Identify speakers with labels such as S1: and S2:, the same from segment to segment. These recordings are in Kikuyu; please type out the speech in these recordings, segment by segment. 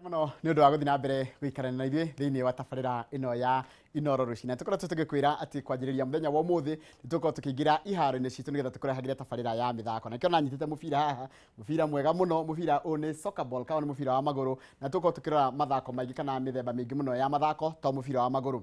S1: Mũno nĩ ũndũ wa gũthiĩ na mbere gũikarania na ithuĩ thĩinĩ wa tabarĩra ĩno ya Inoro Rũcinĩ. Tũkoretwo tũgĩkwĩra atĩ kwanjĩrĩria mũthenya wa ũmũthĩ nĩ tũgũkorwo tũkĩingĩra iharo-inĩ citũ nĩgetha tũkũrehagĩre tabarĩra ya mĩthako. Na nĩkĩo nanyitĩte mũbira haha, mũbira mwega mũno, mũbira ũyũ nĩ soccer ball kana nĩ mũbira wa magũrũ, na tũgũkorwo tũkĩrora mathako maingĩ kana mĩthemba mĩingĩ mũno ya mathako to mũbira wa magũrũ.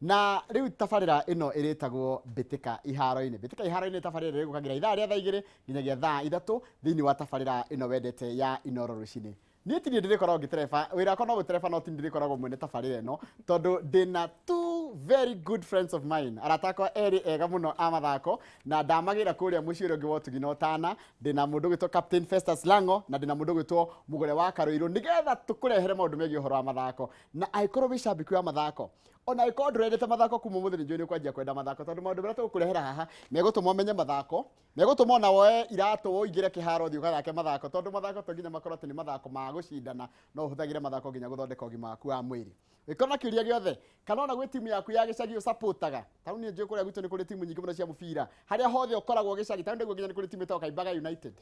S1: Na rĩu tabarĩra ĩno ĩrĩtagwo Mbĩtĩka Iharo-inĩ. Mbĩtĩka Iharo-inĩ nĩ tabarĩra ĩrĩa ĩgũkagĩra ithaa rĩa thaa 2 nginyagia thaa 3 thĩinĩ wa tabarĩra ĩno wendete ya Inoro Rũcinĩ. Niĩ ti niĩ ndĩrĩkoragwo ngĩtereba, wĩra wakwa no gũtereba no ti niĩ ndĩrĩkoragwo mwene tabarĩra ĩno tondũ ndĩna two very good friends of mine, arata akwa erĩ ega mũno a mathako na ndamagĩra kũrĩa mũciĩ ũrĩa ũngĩ wa ũtugi na ũtana. Ndĩna mũndũ ũgwĩtwo Captain Festus Lang'o na ndĩna mũndũ ũgwĩtwo Mũgũre wa Karũirũ nĩgetha tũkũrehere maũndũ megiĩ ũhoro wa mathako. Na angĩkorwo wĩ cambĩki wa mathako, ona angĩkorwo ndũrendete mathako kuma ũmũthĩ nĩ njũĩ nĩ ũkwanjia kwenda mathako tondũ maũndũ marĩa tũgũkũrehera haha megũtũma ũmenye mathako, megũtũma ona woe iratũ ũingĩre kĩharo ũthiĩ ũgathake mathako tondũ mathako to nginya makorwo atĩ nĩ mathako ma gũcindana, no ũhũthagĩre mathako nginya gũthondeka ũgima waku wa mwĩrĩ. Ũngĩkorwo na kĩũria gĩothe kana ona gwĩ timu yaku ya gĩcagi ũcapotaga, ta rĩu niĩ njũĩ kũrĩa gwitũ nĩ kũrĩ timu nyingĩ mũno cia mũbira, harĩa hothe ũkoragwo gĩcagi, ta rĩu ndaigua nginya nĩ kũrĩ timu ĩtagwo Kaimbaga United,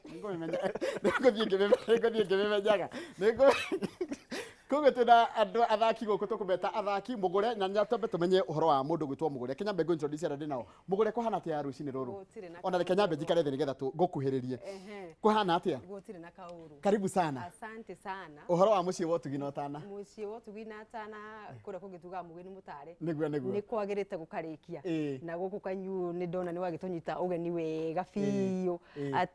S1: nĩngũthiĩ ngĩmĩmenyaga. Koguo twĩna andũ athaki gũkũ tũkũmeta athaki Mũgũre, na nĩ twambe tũmenye ũhoro wa mũndũ gwĩtwo Mũgũre. Kenya mbe introduce arĩa ndĩ nao. Mũgũre, kũhana atĩa rũcinĩ rũrũ?
S2: Gũtirĩ na
S1: Ona reke nyambe njikare thĩ nĩgetha ngũkuhĩrĩrie. Kũhana atĩa?
S2: Gũtirĩ na kaũru.
S1: Karibu sana.
S2: Asante sana.
S1: Ũhoro wa mũciĩ wa ũtugi na ũtana?
S2: Mũciĩ wa ũtugi na ũtana kũrĩa kũngĩ tugaga mũgĩ nĩ mũtare.
S1: Nĩguo nĩguo.
S2: Nĩ kwagĩrĩte gũkarĩkia. Na gũkũ kanyu nĩ ndona nĩ wagĩtũnyita ũgeni wega biũ.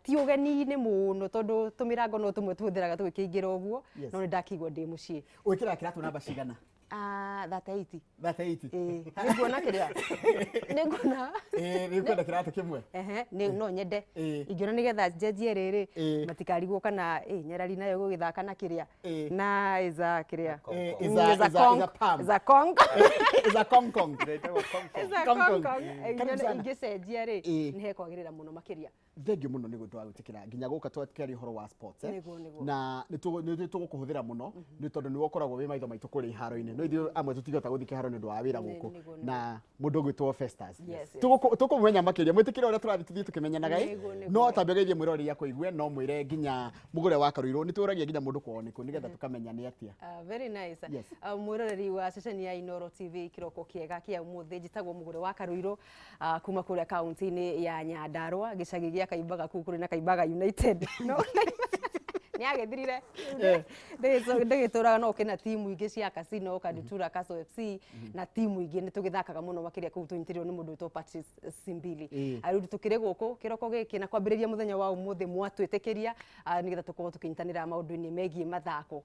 S2: Ti ũgeni-inĩ mũno tondũ tũmĩrango no tũmwe tũhũthĩraga tũgĩkĩingĩra ũguo, no nĩ ndakĩigua ndĩ mũciĩ.
S1: Wĩkĩraga kĩratũ namba cigana?
S2: 38.
S1: 38?
S2: Ĩĩ. Nĩ nguona kĩrĩa? Nĩ nguona.
S1: Ĩĩ, nĩ ũkwenda kĩratũ kĩmwe?
S2: Ehe, nĩ no nyende. Ingĩona nĩgetha njenjie rĩrĩ, matikarigwo kana ĩ nyarari nayo ĩgũgĩthaka na kĩrĩa. Na is a kĩrĩa.
S1: Is a,
S2: Is a
S1: is a,
S2: kong.
S1: is a palm.
S2: Is a kong.
S1: Is a kong kong.
S3: Ĩtagwo kong kong.
S2: Is a
S1: Kong
S2: kong
S1: kong.
S2: kong.
S1: Karibu
S2: Ingĩona
S1: sana.
S2: ingĩcenjia rĩ, nĩ hekwagĩrĩra mũno makĩria.
S1: Thengiũ mũno nĩ ũndũ wa gwĩtĩkĩra nginya gũka tũkĩaria ũhoro wa sports, eh?
S2: Nĩguo, nĩguo.
S1: Na nĩ tũgũkũhũthĩra mũno nĩ tondũ nĩwe ũkoragwo wĩ maitho maitũ kũrĩa iharo-inĩ, no ithuĩ amwe tũtingĩhota gũthiĩ kĩharo nĩ ũndũ wa wĩra gũkũ. Na mũndũ ũgwĩtwo Festus. Tũkũmũmenya makĩria mwĩtĩkĩre ũrĩa tũrathiĩ tũthiĩ tũkĩmenyanaga ĩ.
S2: Nĩguo, nĩguo.
S1: No tambe geithie mwĩroreri akũigue, no mwĩre nginya Mũgũre wa Karũirũ nĩ tũragia nginya mũndũ kwao nĩkũ nĩgetha tũkamenya nĩ atĩa.
S2: Very nice.
S1: Yes.
S2: Mwĩroreri wa ceceni ya Inoro TV, kĩroko kĩega kĩa ũmũthĩ, njĩtagwo Mũgũre wa Karũirũ kuma kũrĩa kaunti-inĩ ya Nyandarua, gĩcagi gĩa Kaimbaga, kũu kũrĩ na Kaimbaga United. No nĩ agĩthirire, ndĩgĩtũraga no kĩna timu ingĩ cia Casino, Katutura, Castle FC na timu ingĩ nĩ tũgĩthakaga mũno makĩria kũu tũnyitĩrĩirwo nĩ mũndũ wĩtwo Patrice Simbili. Rĩu tũkĩrĩ gũkũ kĩroko gĩkĩ na kwambĩrĩria mũthenya wa ũmũthĩ mwatwĩtĩkĩria nĩgetha tũkorwo tũkĩnyitanĩra maũndũ-inĩ megiĩ mathako,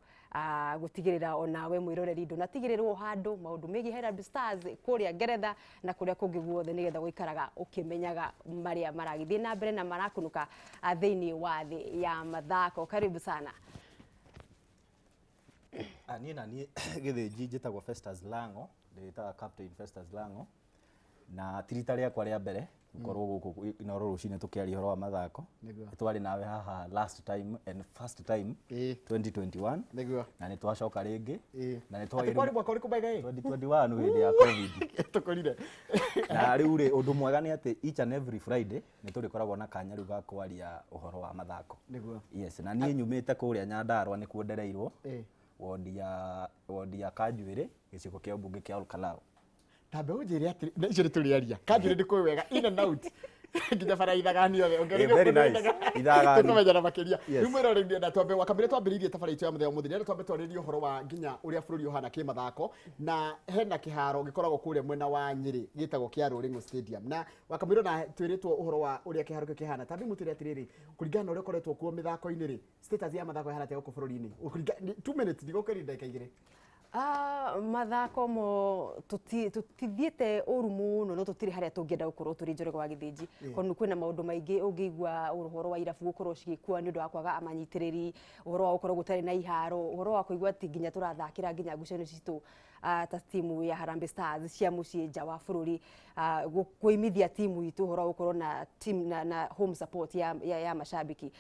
S2: gũtigĩrĩra onawe mwĩroreri ndũnatigĩrĩrwo handũ maũndũ megiĩ Harambee Stars kũrĩa Ngeretha na kũrĩa kũngĩ guothe, nĩgetha gũikaraga ũkĩmenyaga marĩa maragĩthiĩ na mbere na marakunũka thĩinĩ wa thĩ ya mathako. Karibu sana.
S3: Niĩ na niĩ gĩthĩnji njĩtagwo Festus Lang'o, ndĩĩtaga Captain Festus Lang'o, na ti rita rĩakwa rĩa mbere gũkorwo gũkũ Inooro rũcinĩ tũkĩaria ũhoro wa mathako. Nĩ twarĩ nawe haha last time and first time 2021. Na nĩ twacoka rĩngĩ. Na nĩ
S1: Atĩ kwarĩ mwaka ũrĩkũ, by the way?
S3: 2021 hĩndĩ ya COVID.
S1: Tũkorire.
S3: Na rĩu rĩ, ũndũ mwega nĩ atĩ each and every Friday nĩ tũrĩkoragwo na kanya rĩu ga kwaria ũhoro wa mathako. Yes, na niĩ nyumĩte kũrĩa Nyandarua nĩkuo ndereirwo. Wodi ya Kanjuĩrĩ, gĩcigo kĩa ũmbunge kĩa Olkalau.
S1: Tambe ũnjĩre atĩrĩ, na icio nĩ tũrĩaria. Kanjuĩrĩ nĩ kũĩ wega in and out. Nginya bara ya Ithagani yothe.
S3: Very nice. Ithagani.
S1: Tũkũmenyana makĩria.
S3: Yes.
S1: Rĩu mwĩroreri ndĩrenda twambe wakamĩre twambĩrĩirie tabarĩra itũ ya mũthenya ũmũthĩ. Ndĩrenda twambe twarĩrĩrie ũhoro wa nginya ũrĩa bũrũri ũhana kĩmathako, na hena kĩharo gĩkoragwo kũrĩa mwena wa Nyĩrĩ gĩtagwo kĩa Rũrĩng'ũ Stadium. Na wakamĩre ona twĩrĩtwo ũhoro wa ũrĩa kĩharo kĩu kĩhana. Tambe mũtwĩre atĩrĩrĩ, kũringana na ũrĩa ũkoretwo kuo mĩthako-inĩ rĩ, status ya mathako ĩhana atĩa gũkũ bũrũri-inĩ? 2 minutes, ndigũkĩria ndagĩka 2.
S2: Mathako mo tũtithiĩte ũru mũno, no tũtirĩ harĩa tũngĩenda gũkorwo tũrĩ, Njoroge wa Gĩthĩnji, tondũ kwĩna maũndũ maingĩ ũngĩigua ũhoro wa irabu gũkorwo cigĩkua nĩ ũndũ wa kwaga amanyitĩrĩri, ũhoro wa gũkorwo gũtarĩ na iharo, ũhoro wa kũigua atĩ nginya tũrathakĩra nginya ngucanio citũ. ta timu ya Harambee Stars cia muciĩ nja wa bũrũri, kũimithia timu itũ ũhoro wa gũkorwo na team na home support ya mashabiki.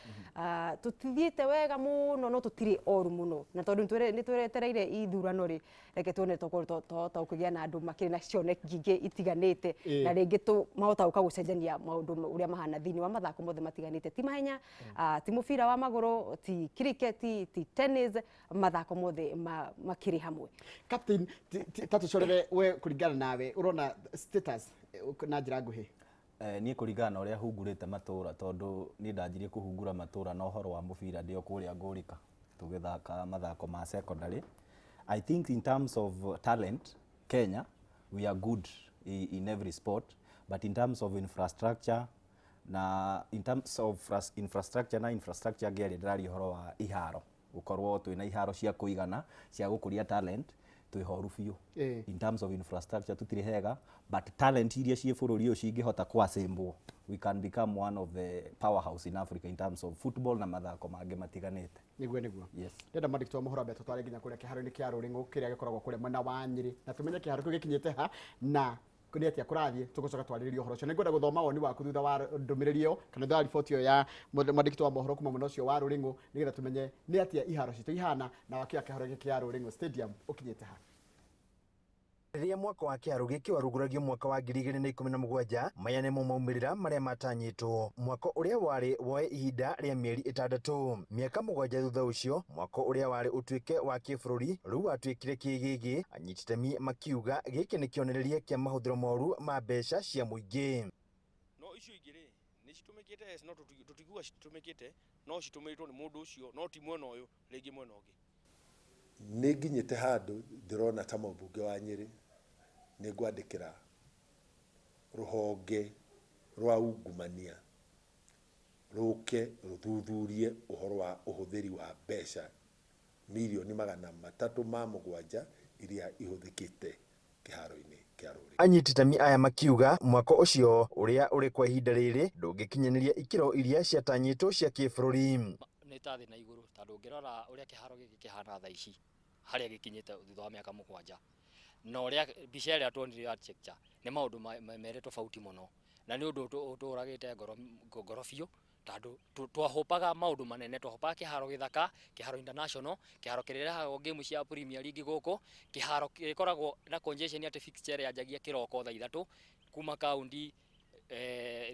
S2: Tũtithiĩte wega mũno, no tũtirĩ oru mũno, na tondũ nĩ tweretereire ithurano rĩ, reke tuone tokorwo twahota gũkĩgĩa na andũ makĩrĩ na cioneki nyingĩ itiganĩte na rĩngĩ mahota gũka gũcenjania maũndũ ũrĩa mahana thĩinĩ wa mathako mothe matiganĩte, ti mahenya, ti mũbira wa magũrũ, ti cricket, ti tennis, mathako mothe makĩrĩ hamwe.
S1: Captain, ta tũcorere we, kũringana nawe ũrona status na njĩra nguhĩ.
S3: Niĩ kũringana na ũrĩa hungurĩte matũra, tondũ niĩ ndanjirie kũhungura matũra na ũhoro wa mũbira ndĩ o kũrĩa Ngũrĩka tũgĩthaka mathako ma secondary. I think in terms of talent, Kenya we are good in every sport, but in terms of infrastructure na in terms of infrastructure na infrastructure ngĩaria ndĩraria ũhoro wa iharo, gũkorwo twĩna iharo cia kũigana cia gũkũria talent, twĩ horu biũ. In terms of infrastructure tutirĩ hega, but talent iria ciĩ bũrũri ũyũ cingĩhota kũassemble, we can become one of the powerhouse in Africa in terms of football na mathako mangĩ matiganĩte.
S1: Nĩguo.
S3: Yes.
S1: Ndĩrenda mwandĩki wa mohoro ambe tũtware nginya kũrĩa kĩharo-inĩ kĩa Rũrĩng'ũ kĩrĩa gĩkoragwo kũrĩa mwena wa Nyĩrĩ, na tũmenye kĩharo kĩu gĩkinyĩte ha na nĩ atĩa kũrathiĩ. Tũgũcoka twarĩrĩrie ũhoro ũcio. Nĩngwenda gũthoma woni waku thutha wa ndũmĩrĩri ĩyo kana thutha wa riboti ĩyo ya mwandĩki wa mohoro kuma mwena ũcio wa Rũrĩng'ũ, nĩgetha tũmenye nĩ atĩa iharo citũ ihana na waki wa kĩharo gĩkĩ kĩa Rũrĩng'ũ Stadium ũkinyĩte ha.
S4: Rĩrĩa mwako wa kĩharo gĩkĩ warugũragio mwaka wa 2017, maya nĩmo maumĩrĩra marĩa matanyĩtwo. Mwako ũrĩa warĩ woe ihinda rĩa mĩeri 6, mĩaka 7 thutha ũcio, mwako ũrĩa warĩ ũtuĩke wa kĩbũrũri rĩu watuĩkire kĩgĩgĩ. Anyiti itemi makiuga gĩkĩ nĩ kĩonereria kĩa mahũthĩro moru ma mbeca cia mũingĩ.
S5: No icio ingĩ rĩ, nĩ citũmĩkĩte, yes, no tũtiguaga citũmĩkĩte, no citũmĩrĩtwo nĩ mũndũ ũcio, no ti mwena ũyũ, rĩngĩ mwena ũngĩ.
S6: Nĩ nginyĩte handũ ndĩrona ta mũmbunge wa Nyĩrĩ nĩ ngwandĩkĩra rũhonge rwa ungumania rũke rũthuthurie ũhoro wa ũhũthĩri wa mbeca 307 mirioni iria ihũthĩkĩte kĩharo-inĩ kĩa Rũrĩng'ũ.
S4: Anyiti itemi aya makiuga mwako ũcio ũrĩa ũrĩ kwa ihinda rĩrĩ ndũngĩkinyanĩria ikĩro iria ciatanyĩtwo cia kĩbũrũri.
S7: Nĩ ta thĩ na igũrũ, tondũ ũngĩrora ũrĩa kĩharo gĩkĩ kĩhana thaa ici, harĩa gĩkinyĩte thutha wa mĩaka 7, na ũrĩa mbica ĩrĩa tuonire ya architecture, nĩ maũndũ merĩ tofauti mũno, na nĩ ũndũ ũtũragĩte ngoro biũ, tondũ twahopaga maũndũ manene, twahopaga kĩharo gĩthaka, kĩharo international, kĩharo kĩrĩrehagwo game cia Premier League gũkũ, kĩharo gĩkoragwo na congestion atĩ fixture yanjagia kĩroko thaa 3 kuma kaunti,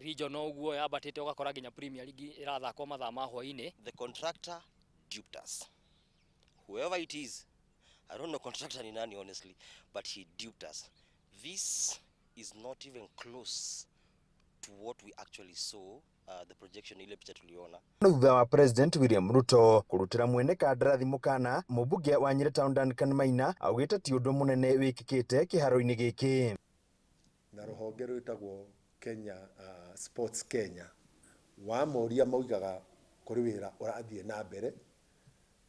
S7: regional ũguo yambatĩte, ũgakora nginya Premier League ĩrathakwo mathaa ma hwaĩ-inĩ.
S8: The contractor duped us. Whoever it is, I don't know contractor ni nani honestly, but he duped us. This is not even close to what we actually saw, the projection ile picha tuliona.
S4: Thutha wa President William Ruto kũrutĩra mwene kandarathi mũkana, mũmbunge wa Nyĩrĩ Town Duncan Maina augĩte ti ũndũ mũnene wĩkĩkĩte kĩharo-inĩ gĩkĩ.
S6: Na rũhonge rwĩtagwo Kenya Sports Kenya, wamoria moigaga kũrĩ wĩra ũrathiĩ na mbere.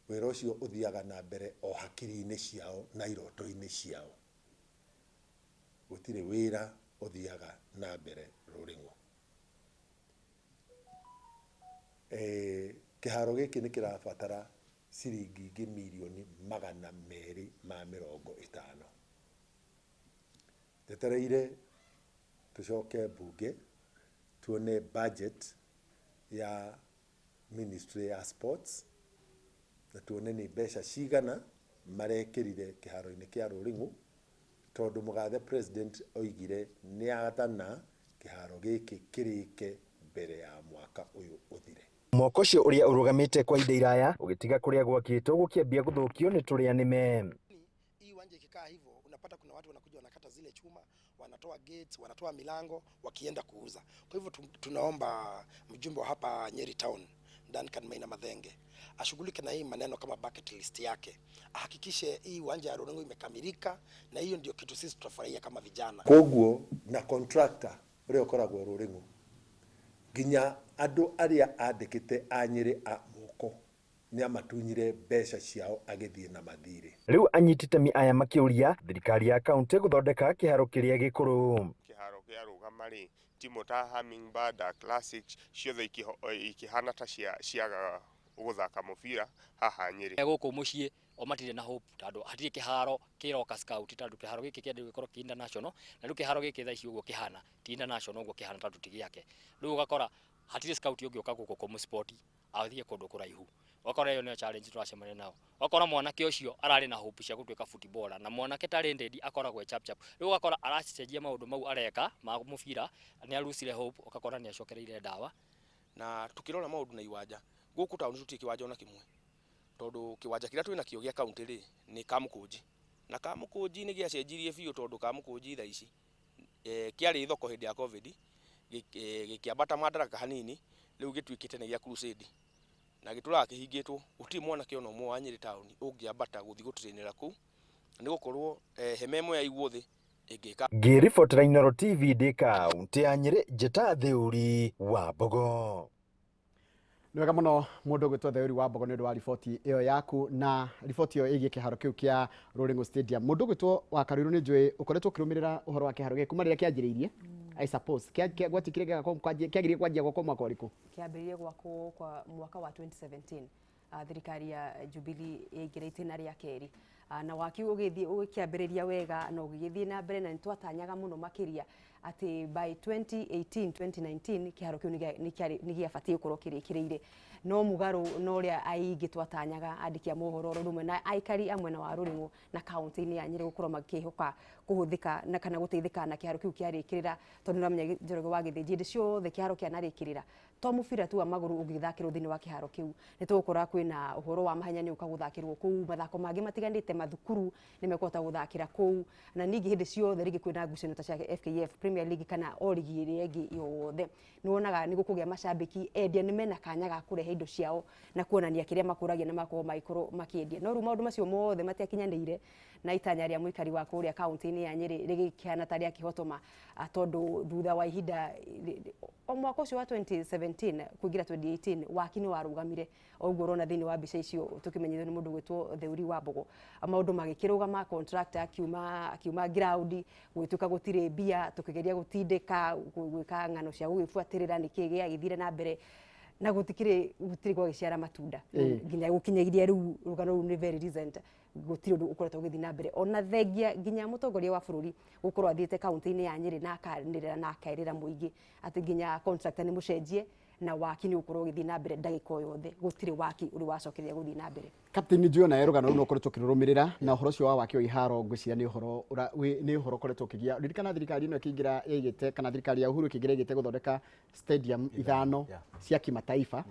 S6: Wĩra ũcio ũthiaga na mbere o hakiri-inĩ ciao na iroto-inĩ ciao. Gũtirĩ wĩra ũthiaga na mbere Rũrĩng'ũ. Kĩharo gĩkĩ nĩ kĩrabatara ciringi ingĩ 250 mirioni. Njetereire tũcoke mbunge tuone budget ya Ministry ya Sports na tuone nĩ mbeca cigana marekĩrire kĩharo-inĩ kĩa Rũrĩng'ũ, tondũ mũgathe President oigire nĩ athana kĩharo gĩkĩ kĩrĩke mbere ya mwaka ũyũ ũthire.
S4: Mwako ũcio ũrĩa ũrũgamĩte kwa ihinda iraya ũgĩtiga kũrĩa gwakĩtwo gũkĩambia gũthũkio nĩ tũrĩa nĩme.
S9: Hii uwanja ikikaa hivyo, unapata kuna watu wanakuja wanakata zile chuma, wanatoa gates, wanatoa milango wakienda kuuza. Kwa hivyo tunaomba mjumbe wa hapa Nyeri Town Duncan Maina Mathenge ashughulike na hii maneno kama bucket list yake, ahakikishe hii uwanja ya Rũrĩng'ũ imekamilika, na hiyo ndio kitu sisi tutafurahia kama vijana.
S6: Koguo na contractor ũrĩa ũkoragwo Rũrĩng'ũ, nginya andũ arĩa andĩkĩte a Nyĩrĩ a moko, nĩ amatunyire mbeca ciao agĩthiĩ na mathirĩ.
S4: Rĩu anyiti itemi aya makĩũria thirikari ya kaunti gũthondeka kĩharo kĩrĩa gĩkũrũ.
S10: Kĩharo kĩa rũgama rĩ, timu ta Hummingbird, Classic ciothe ikĩhana ta ciagaga gũthaka mũbira haha Nyĩrĩ.
S7: Gũkũ mũciĩ O matirĩ na hope tondũ hatirĩ kĩharo kĩroka scout, tondũ kĩharo gĩkĩ kĩendire gũkorwo kĩ international, na rĩu kĩharo gĩkĩ thaa ici ũguo kĩhana ti international ũguo kĩhana tondũ ti gĩake. Rĩu ũgakora hatirĩ scout ũngĩũka gũkũ kũmũ-spot athiĩ kũndũ kũraihu. Ũgakora ĩyo nĩyo challenge tũracemania nayo. Ũgakora mwanake ũcio ararĩ na hope cia gũtuĩka footballer, na mwanake talented akoragwo e chap chap. Rĩu ũgakora aracenjia maũndũ mau areka ma mũbira, nĩ arucire hope, ũgakora nĩ acokereire ndawa.
S5: Na tukĩrora maũndũ na iwanja, gũkũ taũni tũtirĩ kĩwanja ona kĩmwe, tondũ kĩwanja kĩrĩa twĩna kĩo gĩa kaũntĩ rĩ, nĩ Kamũkũnji. Na Kamũkũnji nĩ gĩacenjirie biũ tondũ Kamũkũnji thaa ici kĩarĩ thoko hĩndĩ ya Covid, gĩkĩambata madaraka hanini, rĩu gĩtuĩkĩte nĩ gĩa crusade. Na gĩtũraga kĩhingĩtwo, gũtirĩ mwanake ona ũmwe wa Nyĩrĩ taũni ũngĩambata gũthiĩ gũtrainĩra kũu, nĩ gũkorwo hema ĩmwe yaigwo thĩ ĩngĩka.
S4: Ngĩribotera Inooro TV ndĩ kaũntĩ ya Nyĩrĩ, njĩta Theuri wa Mbogo.
S1: Nĩ wega mũno mũndũ ũgwĩtwo Theuri wa Mbogo nĩ ũndũ wa riboti ĩyo yaku na riboti ĩyo ĩgiĩ kĩharo kĩu kĩa Rũrĩng'ũ Stadium. Mũndũ ũgwĩtwo wa Karũirũ nĩ njũĩ ũkoretwo ũkĩrũmĩrĩra ũhoro wa kĩharo gĩkĩ kuma rĩrĩa kĩanjĩrĩirie. I suppose gwatuĩkire gĩgakwo kĩagĩrĩire kwanjia gwakwo mwaka ũrĩkũ?
S2: Kĩambĩrĩirie gwakwo kwa mwaka wa 2017, thirikari ya Jubilee yaingĩra itĩna rĩa kerĩ, na waki ũgĩthiĩ ũgĩkĩambĩrĩria wega na ũgĩgĩthiĩ na mbere, na nĩ twatanyaga mũno makĩria atĩ by 2018 2019 kĩharo kĩu nĩ gĩabatiĩ gũkorwo kĩrĩkĩrĩire. No mũgarũ na ũrĩa aingĩ twatanyaga, andĩki a mohoro oro ũndũ ũmwe na aikari a mwena wa Rũrĩng'ũ na kaũntĩ-inĩ ya Nyĩrĩ gũkorwo makĩhoka kũhũthĩka na kana gũteithĩka na kĩharo kĩu kĩarĩkĩrĩra, tondũ nĩũramenya Njoroge wa Gĩthĩnji hĩndĩ ciothe kĩharo kĩanarĩkĩrĩra to mũbira tu wa magũrũ ũngĩthakĩrwo thĩinĩ wa kĩharo kĩu, nĩ tũgũkora kwĩna ũhoro wa mahenya nĩ ũka gũthakĩrwo kũu, mathako mangĩ matiganĩte, mathukuru nĩ mekũhota gũthakĩra kũu, na ningĩ hĩndĩ ciothe rĩngĩ kwĩna ngucanio ta cia FKF Premier League kana o ligi ĩrĩa ĩngĩ yothe, nĩ wonaga nĩ gũkũgĩa macambĩki, endia nĩ mena kanya ga kũrehe indo ciao na kuonania kĩrĩa makũragia na makorwo magĩkorwo makĩendia. No rĩu maũndũ macio mothe matiakinyanĩire, na itanya rĩa mũikari wa kũrĩa kaũntĩ-inĩ ya Nyĩrĩ rĩgĩkĩhana ta rĩa kĩhotoma, tondũ thutha wa ihinda o mwaka ũcio wa 2017 kũingĩra 2018 waki nĩ warũgamire. O ũguo ũrona thĩinĩ wa mbica icio tũkĩmenyithio nĩ mũndũ ũgwĩtwo Theuri wa Mbogo, maũndũ magĩkĩrũgama, contractor akiuma ground, gũgĩtuĩka gũtirĩ mbia, tũkĩgeria gũtindĩka gwĩka ng'ano cia gũgĩbuatĩrĩra nĩkĩ gĩagĩthire na mbere, na gũtikĩrĩ gũtirĩ gwagĩciara matunda nginya gũkinyagia rĩu. Rũgano rũu nĩ very recent, gũtirĩ ũndũ ũkoretwo ũgĩthiĩ na mbere, ona thengia nginya mũtongoria wa bũrũri gũkorwo athiĩte kaũntĩ-inĩ ya Nyĩrĩ na akanĩrĩra na akerĩra mũingĩ atĩ nginya contractor nĩ mũcenjie na waki nĩ ũgũkorwo ũgĩthiĩ na mbere ndagĩka o yothe. Gũtirĩ waki ũrĩ wacokereria gũthiĩ na mbere.
S1: Captain, nĩ njũĩ onawe rũgano rũu no ũkoretwo ũkĩrũrũmĩrĩra, na ũhoro ũcio wa waki wa iharo ngwĩciria nĩ ũhoro ũkoretwo ũkĩgia. Ririkana thirikari ĩno ĩkĩingĩra yaigĩte, kana thirikari ya Uhuru ĩkĩingĩra yaigĩte gũthondeka stadium 5 cia kimataifa.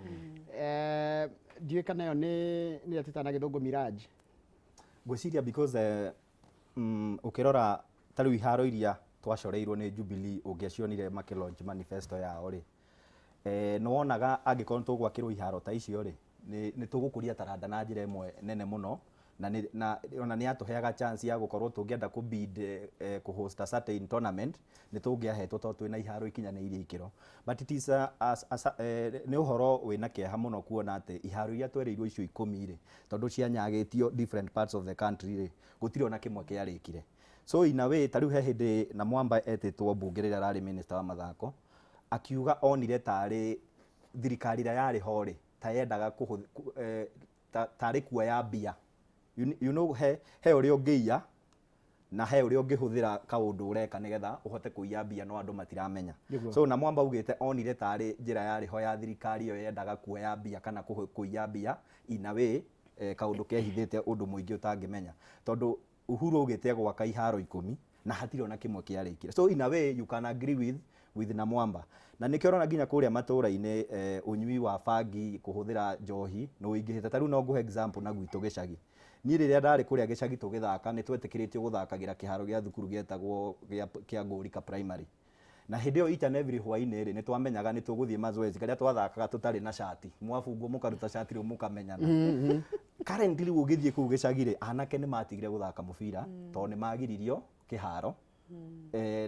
S1: Ndiũĩ kana ĩyo nĩ ĩrĩa twĩtaga na gĩthũngũ mirage.
S3: Ngwĩciria because ũkĩrora ta rĩu iharo iria twacoreirwo nĩ Jubilee, ũngĩacionire makĩ launch manifesto yao rĩ, nĩ wonaga angĩkorwo nĩ tũgwakĩrwo iharo ta icio rĩ, nĩ tũgũkũria taranda na njĩra ĩmwe nene mũno, na ona nĩ yatũheaga chance ya gũkorwo tũngĩenda kũ bid kũ host a certain tournament nĩ tũngĩahetwo tondũ twĩna iharo ikinyanĩirie ikĩro. But it is nĩ ũhoro wĩna kĩeha mũno kuona atĩ iharo iria twerĩirwo icio 10 rĩ, tondũ cianyagĩtio different parts of the country rĩ, gũtirĩ ona kĩmwe kĩarĩkire. So in a way, ta rĩu he hĩndĩ na Mwamba etĩtwo mbunge rĩrĩa ararĩ minister wa mathako, akiuga onire tarĩ thirikari ĩrĩa yarĩ ho rĩ, ta yendaga tarĩ kuoya mbia. You know, he ũrĩa ũngĩiya na he ũrĩa ũngĩhũthĩra kaũndũ ũreka nĩgetha ũhote kũiya mbia no andũ matiramenya. So na Mwamba augĩte onire tarĩ njĩra yarĩ ho ya thirikari ĩyo yendaga kuoya mbia kana kũiya mbia in a way, kaũndũ kehithĩte ũndũ mũingĩ ũtangĩmenya, tondũ Uhuru augĩte gwaka iharo 10 na hatirĩ ona kĩmwe kĩarĩkire. So in a way you can agree with Namwamba, na nĩkĩo ũrona nginya kũrĩa matũra-inĩ ũnyui wa bangi, kũhũthĩra njohi nĩ ũingĩhĩte. Ta rĩu no ngũhe example na gwitũ gĩcagi. Niĩ rĩrĩa ndarĩ kũrĩa gĩcagi tũgĩthaka, nĩ twetĩkĩrĩtio gũthakagĩra kĩharo gĩa thukuru gĩetagwo kĩa Ngũrika Primary, na hĩndĩ ĩyo each and every hwaĩ-inĩ rĩ, nĩ twamenyaga nĩ tũgũthiĩ mazoezi karĩa twathakaga tũtarĩ na cati, mwabungwo mũkaruta cati rĩu mũkamenyana. Currently rĩu ũgĩthiĩ kũu gĩcagi rĩ, anake nĩ matigire gũthaka mũbira tondũ nĩ magiririo kĩharo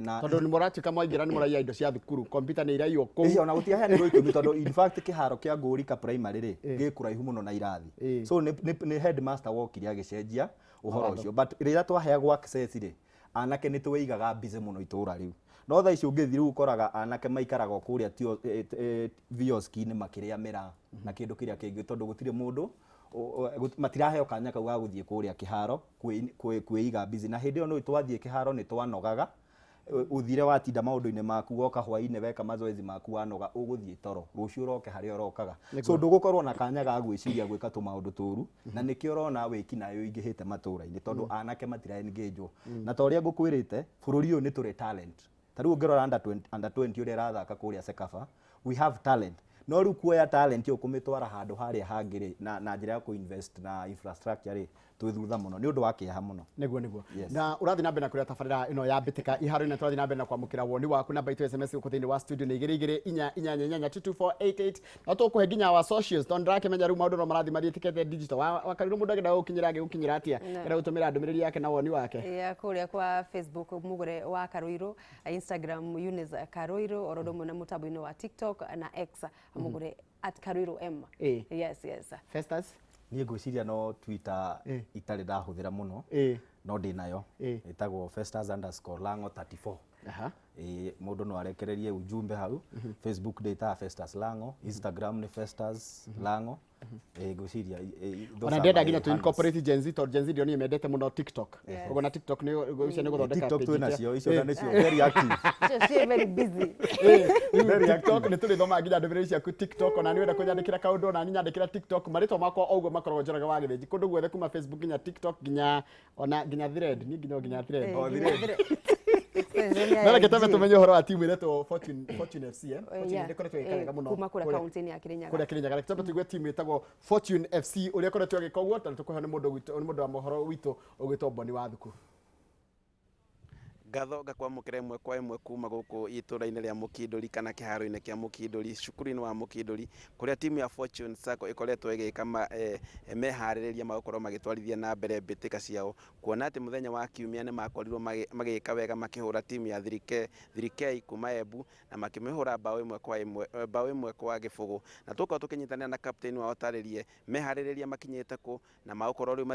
S3: na
S1: tondũ nĩ mũratuĩka mwaingĩra nĩ mũraiya indo cia thukuru, kompyuta nĩ iraiywo kũu.
S3: Ĩĩ, ona gũtiaheanirwo itũmi, tondũ in fact kĩharo kĩa Ngũrika Primary rĩ, gĩ kũraihu mũno na irathi. So nĩ headmaster wokire agĩcenjia ũhoro ũcio, but rĩrĩa twaheagwo access rĩ, anake nĩ tweigaga busy mũno itũra rĩu. No thaa ici ũngĩthiĩ rĩu ũkoraga anake maikaraga o kũrĩa vioski-inĩ makĩrĩa mĩraa na kĩndũ kĩrĩa kĩngĩ, tondũ gũtirĩ mũndũ Matiraheo kanya kau ga gũthiĩ kũrĩa kĩharo kwĩiga busy. Na hĩndĩ ĩyo nĩ twathiĩ kĩharo nĩ twanogaga, uthire watinda maũndũ-inĩ maku, woka hwaĩ-inĩ weka mazoezi maku, wanoga, ũgũthiĩ toro, rũciũ ũroke harĩa ũrokaga. So ndũgũkorwo na kanya ga gwĩciria gwĩka tũmaũndũ tũru, na nĩkĩo ũrona wĩkinaĩ ũingĩhĩte matũra-inĩ, tondũ anake matira engage. Na ta ũrĩa ngũkwĩrĩte, bũrũri ũyũ nĩ tũrĩ talent. Ta rĩu ũngĩrora under 20, under 20 ũrĩa ĩrathaka kũrĩa CECAFA, we have talent, no rĩu kuoya talent ĩyo kũmĩtwara handũ harĩa hangĩ rĩ, na njĩra ya kũ-invest na infrastructure rĩ, twĩ thutha mũno. Nĩ ũndũ wa kĩeha mũno.
S1: Nĩguo.
S3: Yes.
S1: Na ũrathiĩ na mbere na kũrĩa tabarĩra ĩno ya mbĩtĩka iharo-inĩ, tũrathiĩ na mbere na kwamũkĩra woni waku. Namba itũ SMS gũkũ thĩinĩ wa studio nĩ 22888 22488. No tũkũhe nginya wa socials, tondũ ndĩrakĩmenya rĩu maũndũ no marathiĩ mathiĩtĩkĩte digital. Wakarĩrwo mũndũ angĩenda gũkinyĩra, angĩgũkinyĩra atĩa? Enda gũtũmĩra ndũmĩrĩri yake na woni wake.
S2: Ya kũrĩa kwa Facebook Mugure wa Karuiru, Instagram Eunice Karuiru, oro ũndũ ũmwe na mũtambo-inĩ wa TikTok na X Mugure @KaruiruM. Yes.
S1: Festus?
S3: Niĩ ngwĩciria no Twitter itarĩ ndahũthĩra mũno, no ndĩ nayo, ĩtagwo Festus_Lango34. Ĩĩ, mũndũ no arekererie ujumbe hau. Facebook ndĩtaga Festus Lango, Instagram nĩ Festus Lango. Ĩĩ, ngwĩciria those
S1: Ona
S3: are
S1: ndĩrenda
S3: my
S1: nginya tu
S3: handles.
S1: incorporate Gen Z, tondũ Gen Z ndio niĩ mendete mũno TikTok. Ũguo na TikTok nĩ ũcio nĩ gũthondeka
S3: TikTok
S1: page
S3: twĩ nacio icio, na nĩcio very active.
S2: Icio ciĩ very busy.
S1: Rĩu TikTok nĩ tũrĩthomaga nginya ndũmĩrĩri ciaku TikTok. Ona nĩ wenda kũnyandĩkĩra kaũndũ, ona niĩ nyandĩkĩra TikTok. Marĩtwa makwa o ũguo makoragwo Njoroge wa Gĩthĩnji kũndũ guothe, kuma Facebook nginya TikTok, nginya ona nginya Thread, niĩ nginya Thread.
S3: O, Thread.
S2: Extension ya
S1: No reke twambe
S2: IG.
S1: tũmenye ũhoro wa timu ĩretwo Fortune FC, eh? Fortune nĩ ĩkoretwo ĩgĩka wega mũno
S2: kuma kũrĩa kaunti-inĩ ya Kirinyaga.
S1: Kũrĩa Kirinyaga. Reke twambe tũigue timu ĩtagwo Fortune FC ũrĩa ĩkoretwo ĩgĩka ũguo, tondũ tũkũheo nĩ mũndũ wa mohoro witũ ũgwĩtwo Boni wa Thuku.
S11: Ngatho ngakwamũkĩra ĩmwe kwa ĩmwe kuma gũkũ itũra-inĩ rĩa Mũkindũri kana kĩharo-inĩ kĩa Mũkindũri, cukuru-inĩ wa Mũkindũri, kũrĩa timu ya Fortune Sacco ĩkoretwo ĩgĩka meharĩrĩria ma gũkorwo magĩtwarithia na mbere mbĩtĩka ciao, kuona atĩ mũthenya wa kiumia nĩ makorirwo magĩka wega makĩhũra timu ya 3K kuma Embu na makĩmĩhũra 1-1, 1-0. Na tũkorwo tũkĩnyitanĩra na captain wao tarĩrie meharĩrĩria makinyĩte kũ na magũkorwo rĩu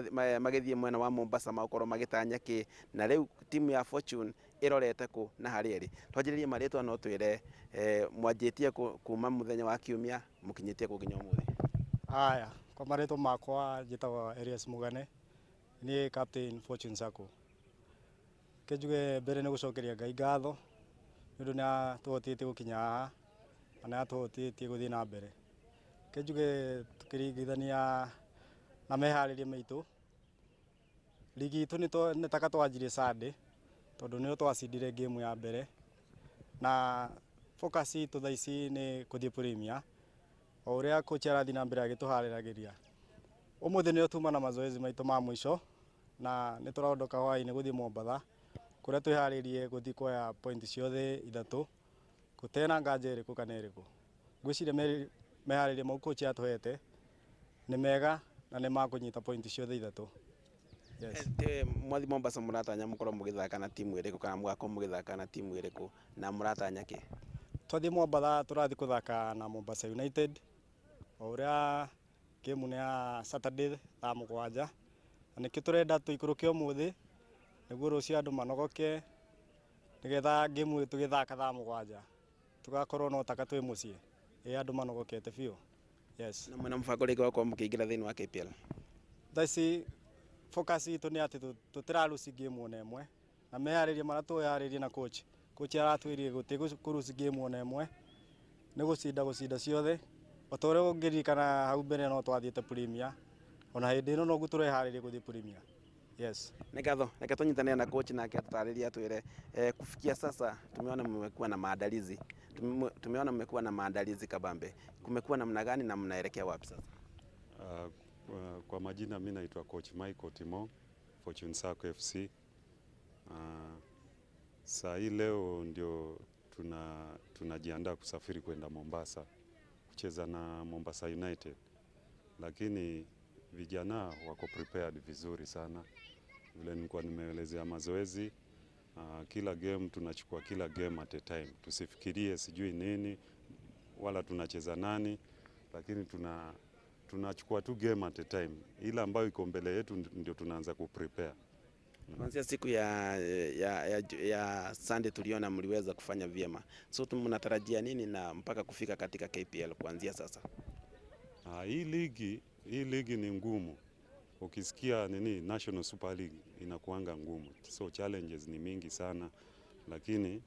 S11: magĩthiĩ mwena wa Mombasa, magũkorwo magĩtanya kĩ, na rĩu timu ya Fortune ĩrorete kũ na harĩa ĩrĩ. Twanjĩrĩrie marĩtwa, no twĩre mwanjĩtie kũ kuma mũthenya wa kiumia, mũkinyĩtie kũ nginya ũmũthĩ?
S12: Haya, kwa marĩtwa makwa njĩtagwo Elias Mugane, niĩ captain Fortune Sacco. Ke njuge mbere nĩ gũcokeria Ngai ngatho nĩ ũndũ nĩ atũhotithĩtie gũkinya haha na nĩ atũhotithĩtie gũthiĩ na mbere. Ke njuge tũkĩringithania na meharĩria maitũ, ligi itũ nĩ taka twanjirie Sunday, tondũ nĩyo twacindire game ya mbere, na focus itũ thaa ici nĩ kũthiĩ Premier o ũrĩa coach arathiĩ na mbere agĩtũharĩragĩria. Ũmũthĩ nĩyo tuma na mazoezi maitũ ma mũico, na nĩ tũraondoka hwaĩ-inĩ gũthiĩ Mombatha kũrĩa twĩharĩrie gũthiĩ kuoya point ciothe ithatũ gũtena nganja ĩrĩkũ kana ĩrĩkũ. Ngwĩciria meharĩria mau coach atũhete nĩ mega na nĩ makũnyita point ciothe ithatũ. Yes.
S11: Mwathi Mombasa mũratanya mũkorwo mũgĩthaka na timu ĩrĩkũ, kana mũgakorwo mũgĩthaka na timu ĩrĩkũ, na mũratanya kĩ?
S12: Twathiĩ Mombatha tũrathiĩ kũthaka na Mombasa United, o ũrĩa game nĩ ya Saturday thaa 7, na nĩkĩo tũrenda tũikũrũke ũmũthĩ nĩguo rũciũ andũ manogoke, nĩgetha game ĩyo tũgĩthaka thaa 7 tũgakorwo no taka twĩ mũciĩ, ĩ andũ manogokete biũ. Yes.
S11: Na mwĩna mũbango rĩngĩ wa gũkorwo mũkĩingĩra thĩinĩ wa KPL?
S12: Thaa ici focus itũ nĩ atĩ tũtiraruci game ona ĩmwe, na meharĩria marĩa twĩharĩirie na coach, coach aratwĩrire gũtirĩ kũruci game ona ĩmwe, nĩ gũcinda gũcinda ciothe. O ta ũrĩa ũngĩririkana hau mbere no twathiĩte Premier, ona hĩndĩ ĩno noguo tũreharĩria gũthiĩ Premier. Yes.
S11: Nĩ ngatho, reke tũnyitanĩre na coach nake atũtarĩrie atwĩre kufikia sasa tumeona mmekuwa na maandalizi. Tumeona mmekuwa na maandalizi kabambe. Kumekuwa namna gani na mnaelekea wapi sasa?
S13: Kwa majina mimi naitwa Coach Michael Timo, Fortune Sacco FC. Saa hii leo ndio tunajiandaa kusafiri kwenda Mombasa kucheza na Mombasa United. Lakini vijana wako prepared vizuri sana. Vile nilikuwa nimeelezea mazoezi, kila game tunachukua kila game at a time. Tusifikirie sijui nini wala tunacheza nani, lakini tunachukua tu game at a time. Ile ambayo iko mbele yetu ndio tunaanza kuprepare.
S11: Kuanzia siku ya Sunday tuliona mliweza kufanya vyema. So mnatarajia nini na mpaka kufika katika KPL kuanzia sasa?
S13: Hii ligi Hii ligi ni ngumu. Ukisikia nini National Super League inakuanga ngumu, so challenges ni mingi sana, lakini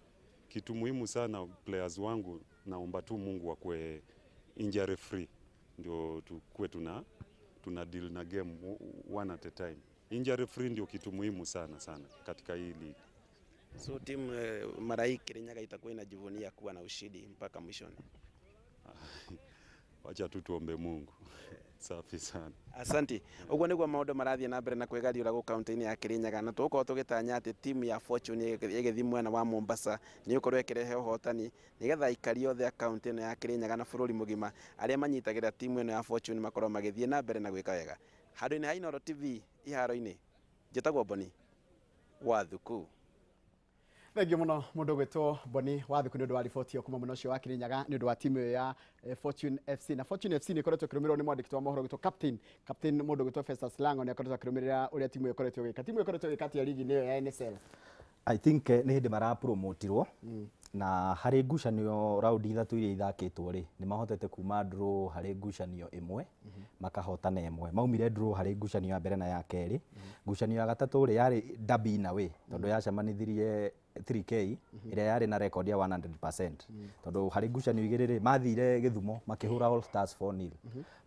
S13: kitu muhimu sana players wangu, naomba tu Mungu wakuwe injury free, ndio tukuwe tuna deal na game one at a time. Injury free ndio kitu muhimu sana sana katika hii league.
S11: So timu mara hii Kirinyaga itakuwa inajivunia kuwa na ushindi mpaka mwishoni.
S13: Wacha tu tuombe Mungu. Safi sana.
S11: Asante. Ũguo nĩguo maũndũ marathiĩ na mbere na kwĩgariũra gũkũ kaunti-inĩ ya Kirinyaga, na tũgũkorwo tũgĩtanya atĩ timu ya Fortune ĩgĩthiĩ mwena wa Mombasa nĩ ĩgũkorwo ĩkĩrehe ũhotani, nĩgetha aikari othe a kaunti ĩno ya Kirinyaga na bũrũri mũgima arĩa manyitagĩrĩra timu ĩno ya Fortune makorwo magĩthiĩ na mbere na gwĩka wega. Handũ-inĩ ha Inooro TV iharo-inĩ, njĩtagwo Boni Wathuku.
S1: Thengiũ mũno mũndũ ũgwĩtwo Boni Wathuku nĩ ũndũ wa riboti ĩyo kuma mwena ũcio wa Kirinyaga nĩ ũndũ wa timu ĩyo ya Fortune FC. Na Fortune FC nĩ ĩkoretwo ĩkĩrũmĩrĩrwo nĩ mwandĩki wa mohoro ũgwĩtwo captain mũndũ ũgwĩtwo Festus Lango, nĩ akoretwo akĩrũmĩrĩra ũrĩa timu ĩyo ĩkoretwo ĩgĩka. Timu ĩyo ĩkoretwo ĩgĩka atĩa ligi-inĩ ĩyo ya NSL?
S3: I think nĩ hĩndĩ marapromotirwo, na harĩ ngucanio raundi ithatũ iria ithakĩtwo rĩ, nĩ mahotete kuma draw harĩ ngucanio ĩmwe, makahotana ĩmwe. Maumire draw harĩ ngucanio ya mbere na ya kerĩ. Ngucanio ya gatatũ rĩ, yarĩ derby in a way, tondũ yacemanithirie 3K ĩrĩa yarĩ na record ya 100%, tondũ harĩ ngucanio igĩrĩ rĩ, mathire Gĩthumo makĩhũra All Stars 4-0,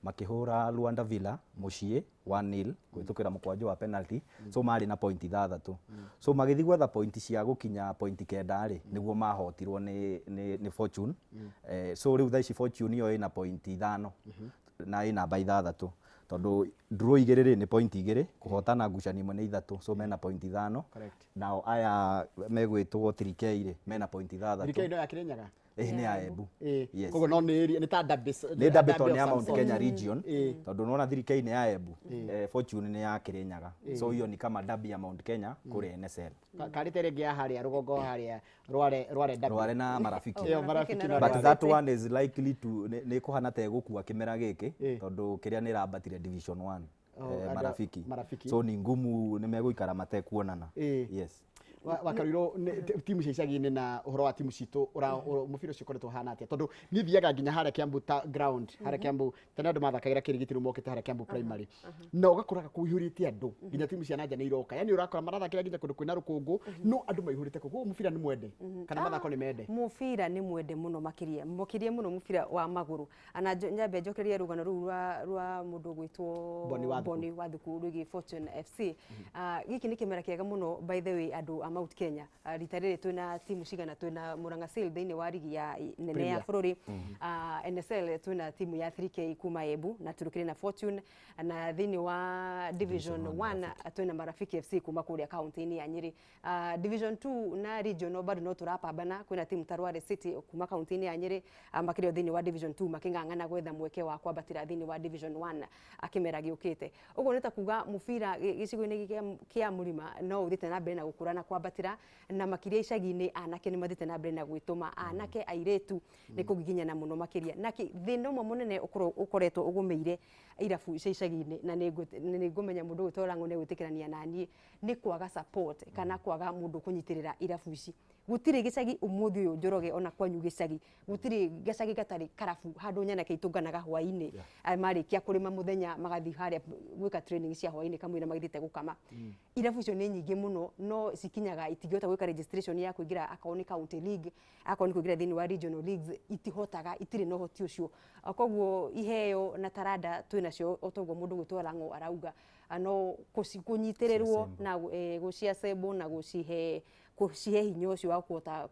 S3: makĩhũra Luanda Villa mũciĩ 1-0 kũhĩtũkĩra mũkwanjũ wa penalty. So marĩ na point ithathatũ, so magĩthiĩ gwetha point cia gũkinya point kenda rĩ, nĩguo mahotirwo nĩ Fortune. So rĩu thaa ici Fortune ĩyo ĩna point ithano na ĩ namba ithathatũ, tondũ draw igĩrĩ rĩ, nĩ point igĩrĩ, kũhotana ngucanio ĩmwe nĩ ithatũ, so mena point ithano. Nao aya megwĩtwo 3K rĩ, mena point ithathatũ.
S1: 3K no ya Kirinyaga?
S3: Ĩĩ, nĩ ya Embu. Yes.
S1: Koguo no nĩ area, nĩ ta derby.
S3: Nĩ derby tondũ nĩ ya
S1: of some
S3: Mount
S1: sort.
S3: Kenya region, tondũ nĩwona 3K nĩ ya Embu, Fortune nĩ ya Kirinyaga, so hiyo ni kama derby ya Mount Kenya kũrĩa NSL.
S1: Karĩ ta ĩrĩa ĩngĩ ya harĩa rũgongo, harĩa Rware derby.
S3: Rware na Marafiki.
S1: Ĩyo Marafiki na
S3: But
S1: Rware.
S3: that one is likely to nĩ kũhana ta ĩgũkua kĩmera gĩkĩ, tondũ kĩrĩa nĩ ĩrambatire division 1.
S1: Oh, andũ
S3: Marafiki.
S1: Marafiki.
S3: So ni ngumu, nĩ megũikara matekuonana. Yes.
S1: Wakarwirwo timu cia icagi-inĩ na ũhoro wa timu citũ, mũbira ũcio ũkoretwo ũhana atĩa? Tondũ niĩ thiaga nginya harĩa Kiambu ta ground, harĩa Kiambu tene andũ mathakagĩra kĩrigiti, rĩu mokĩte harĩa Kiambu Primary, na ũgakoraga kũihũrĩte andũ, nginya timu cia nanja nĩ iroka, yani ũrakora marathakĩra nginya kũndũ kwĩna rũkũngũ, no andũ maihũrĩte kũu. Koguo mũbira nĩ mwende kana mathako nĩ mende?
S2: Mũbira nĩ mwende mũno, makĩria makĩria mũno mũbira wa magũrũ. Ana nyambe njokerie rũgano rũu rwa mũndũ ũgwĩtwo
S1: Boni Wathuku.
S2: Boni Wathuku rwĩgiĩ Fortune FC. Gĩkĩ nĩ kĩmera kĩega mũno, by the way, andũ a Mount Kenya. Rita rĩrĩ twĩna timu cigana? Twĩna Murang'a Seal thĩinĩ wa rigi ya nene ya
S1: Premier.
S2: bũrũri, NSL, twĩna timu ya 3K kuma Embu, na tũrũkĩrĩ na Fortune, na thĩinĩ wa Division 1 twĩna Marafiki FC kuma kũrĩa kaunti-inĩ ya Nyĩrĩ. Division 2 na regional bado no tũrapambana, kwĩna timu ta Rware City kuma kaunti-inĩ ya Nyĩrĩ, makĩrĩ o thĩinĩ wa Division 2 makĩng'ang'ana gwetha mweke wa kwambatĩra thĩinĩ wa Division 1 akĩmera gĩũkĩte. Ũguo nĩ ta kuga mũbira gĩcigo-inĩ kĩa mũrima no ũthiĩte na mbere na gũkũra na kwambatĩra, na makĩria icagi-inĩ anake nĩ mathiĩte na mbere na gwĩtũma, anake airĩtu nĩ kũgiginyana mũno makĩria. Na thĩna ũmwe mũnene ũkoretwo ũgũmĩire irabu cia icagi-inĩ, na nĩ ngũmenya mũndũ ũgwĩtwo Lang'o nĩ egwĩtĩkĩrania naniĩ, nĩ kwaga support kana kwaga mũndũ kũnyitĩrĩra irabu ici. Gũtirĩ gĩcagi ũmũthĩ ũyũ, Njoroge, ona kwanyu gĩcagi gũtirĩ gĩcagi gatarĩ karabu handũ nyanake itũnganaga hwaĩ-inĩ. Marĩkia kũrĩma mũthenya magathiĩ harĩa gwĩka training cia hwaĩ-inĩ kamũira magĩthiĩte gũkama. Irabu icio nĩ nyingĩ mũno, no cikinyaga itingĩhota gwĩka registration ya kũingĩra akorwo nĩ county league, akorwo nĩ kũingĩra thĩinĩ wa regional leagues, itihotaga, itirĩ na ũhoti ũcio. Koguo iheo na taranda twĩnacio, o toguo mũndũ gwĩtwo Lang'o arauga, no kũnyitĩrĩrwo na gũciassemble na gũcihe hinya ũcio wa kũhota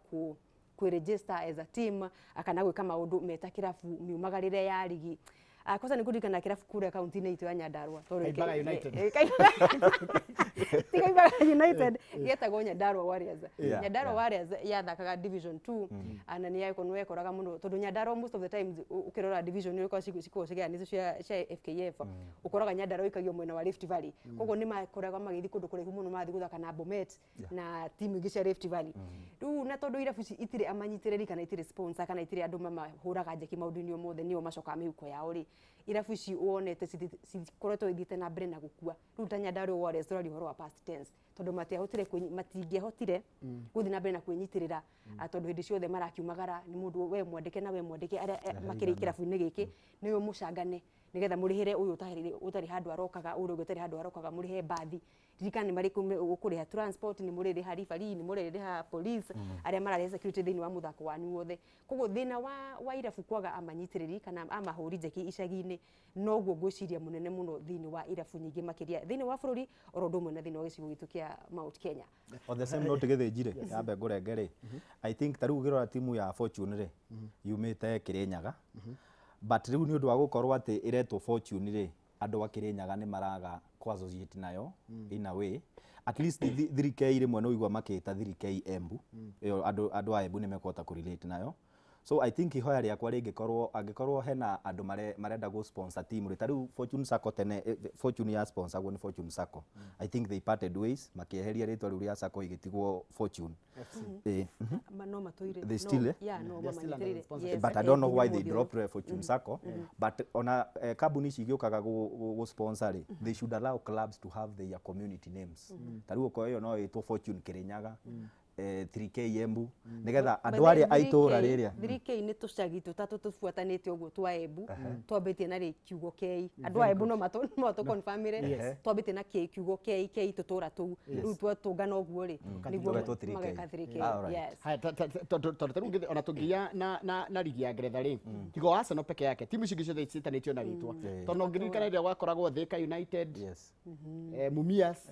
S2: kwĩ-register as a team kana gwĩka maũndũ meta kĩrabu miumagarĩre ya rigi. Kwanza nĩ kũririkana kĩrabu kũrĩa kaunti-inĩ itũ ya Nyandarua. Tondũ
S1: Kaimbaga United.
S2: Ti Kaimbaga United, gĩetagwo Nyandarua Warriors. Nyandarua Warriors yathakaga Division 2, na nĩ yekoraga mũno, tondũ Nyandarua most of the times ũkĩrora division nĩ ũkoragwo cikoragwo cigayanĩtio cia FKF, ũkoraga Nyandarua ĩikagio mwena wa Rift Valley. Koguo nĩ makoraga magĩthiĩ kũndũ kũraihu mũno, marathiĩ gũthaka na Bomet na timu ingĩ cia Rift Valley. Rĩu na tondũ irabu ici itirĩ amanyitĩrĩri kana itirĩ sponsor kana itirĩ andũ mamahũraga njeki maũndũ-inĩ o mothe, nĩo macokaga mĩhuko yao rĩ, irabu ici wonete cikoretwo ithiĩte na mbere na gũkua. Rĩu ta Nyandarua Warriors tũraria ũhoro wa past tense, tondũ matiahotire matingĩahotire gũthiĩ na mbere na kwĩnyitĩrĩra, tondũ hĩndĩ ciothe marakiumagara nĩ mũndũ we mwandĩke na we mwandĩke arĩa makĩrĩ kĩrabu-inĩ gĩkĩ nĩwe mũcangane. Nĩgetha mũrĩhĩre ũyũ ũtarĩ handũ arokaga, ũrĩa ũngĩ ũtarĩ handũ arokaga, mũrĩhe mbathi. Ririkana nĩ marĩ ũkũrĩha transport, nĩ mũrĩrĩha referee, nĩ mũrĩrĩha police, arĩa mararĩha security thĩinĩ wa mũthako wanyu wothe. Koguo thĩna wa irabu kwaga amanyitĩrĩri kana amahũri njeki icagi-inĩ noguo ngwĩciria mũnene mũno thĩinĩ wa irabu nyingĩ makĩria thĩinĩ wa bũrũri oro ũndũ ũmwe na thĩinĩ wa gĩcigo gitũ kĩa Mount Kenya.
S3: On the same note, Gĩthĩnji rĩ, yambe ngũrenge rĩ, I think ta rĩu ũngĩrora timu ya Fortune rĩ, yumĩte Kĩrĩnyaga, but rĩu nĩ ũndũ wa gũkorwo atĩ ĩretwo Fortune rĩ, andũ a Kĩrĩnyaga nĩ maraga kũ associate nayo in a way. At least 3K rĩmwe nĩ ũigua makĩta 3K Embu, ĩyo andũ a Embu nĩ mekũhota kũ relate nayo. So I think ihoya rĩakwa rĩngĩkorwo, angĩkorwo hena andũ marenda gũ sponsor team rĩ, ta rĩu Fortune Sacco tene, Fortune ya sponsor nĩ Fortune Sacco. I think they parted ways, makĩeheria rĩtwa rĩu rĩa Sacco, igĩtigwo Fortune.
S2: No matũire.
S3: They still, eh?
S2: Yeah, no.
S1: They are still under
S2: mamanyitĩrĩire.
S1: sponsorship.
S2: Yes,
S3: But I don't know why
S2: nginya
S3: they
S2: ũmũthĩ ũyũ.
S3: dropped Fortune Sacco. But ona kambuni ici igĩũkaga gũ sponsor rĩ, they should allow clubs to have their community names. Ta rĩu okorwo ĩyo no ĩtwo Fortune Kĩrĩnyaga, 3K Embu, nĩgetha andũ arĩa a itũũra rĩrĩa.
S2: 3K nĩ tũcagi tũtatũ tũbuatanĩte ũguo twa Embu, twambĩtie na rĩ kiugo K. Andũ a Embu no matũ confirmĩre. Twambĩtie na K, kiugo K, K tũtũra tũu rĩu twatũngana ũguo rĩ, nĩguo
S3: Tũgetwo 3K.
S2: Mageka 3K.
S3: All right.
S2: Yes.
S1: Haya, tondũ tarĩu ona tũngĩgĩa na rigi ya Ngeretha rĩ, tiga o Arsenal peke yake, timu icio ingĩ ciothe ciĩtanĩtio na rĩtwa, tondũ ũngĩririkana rĩrĩa gwakoragwo Thika United, Mumias,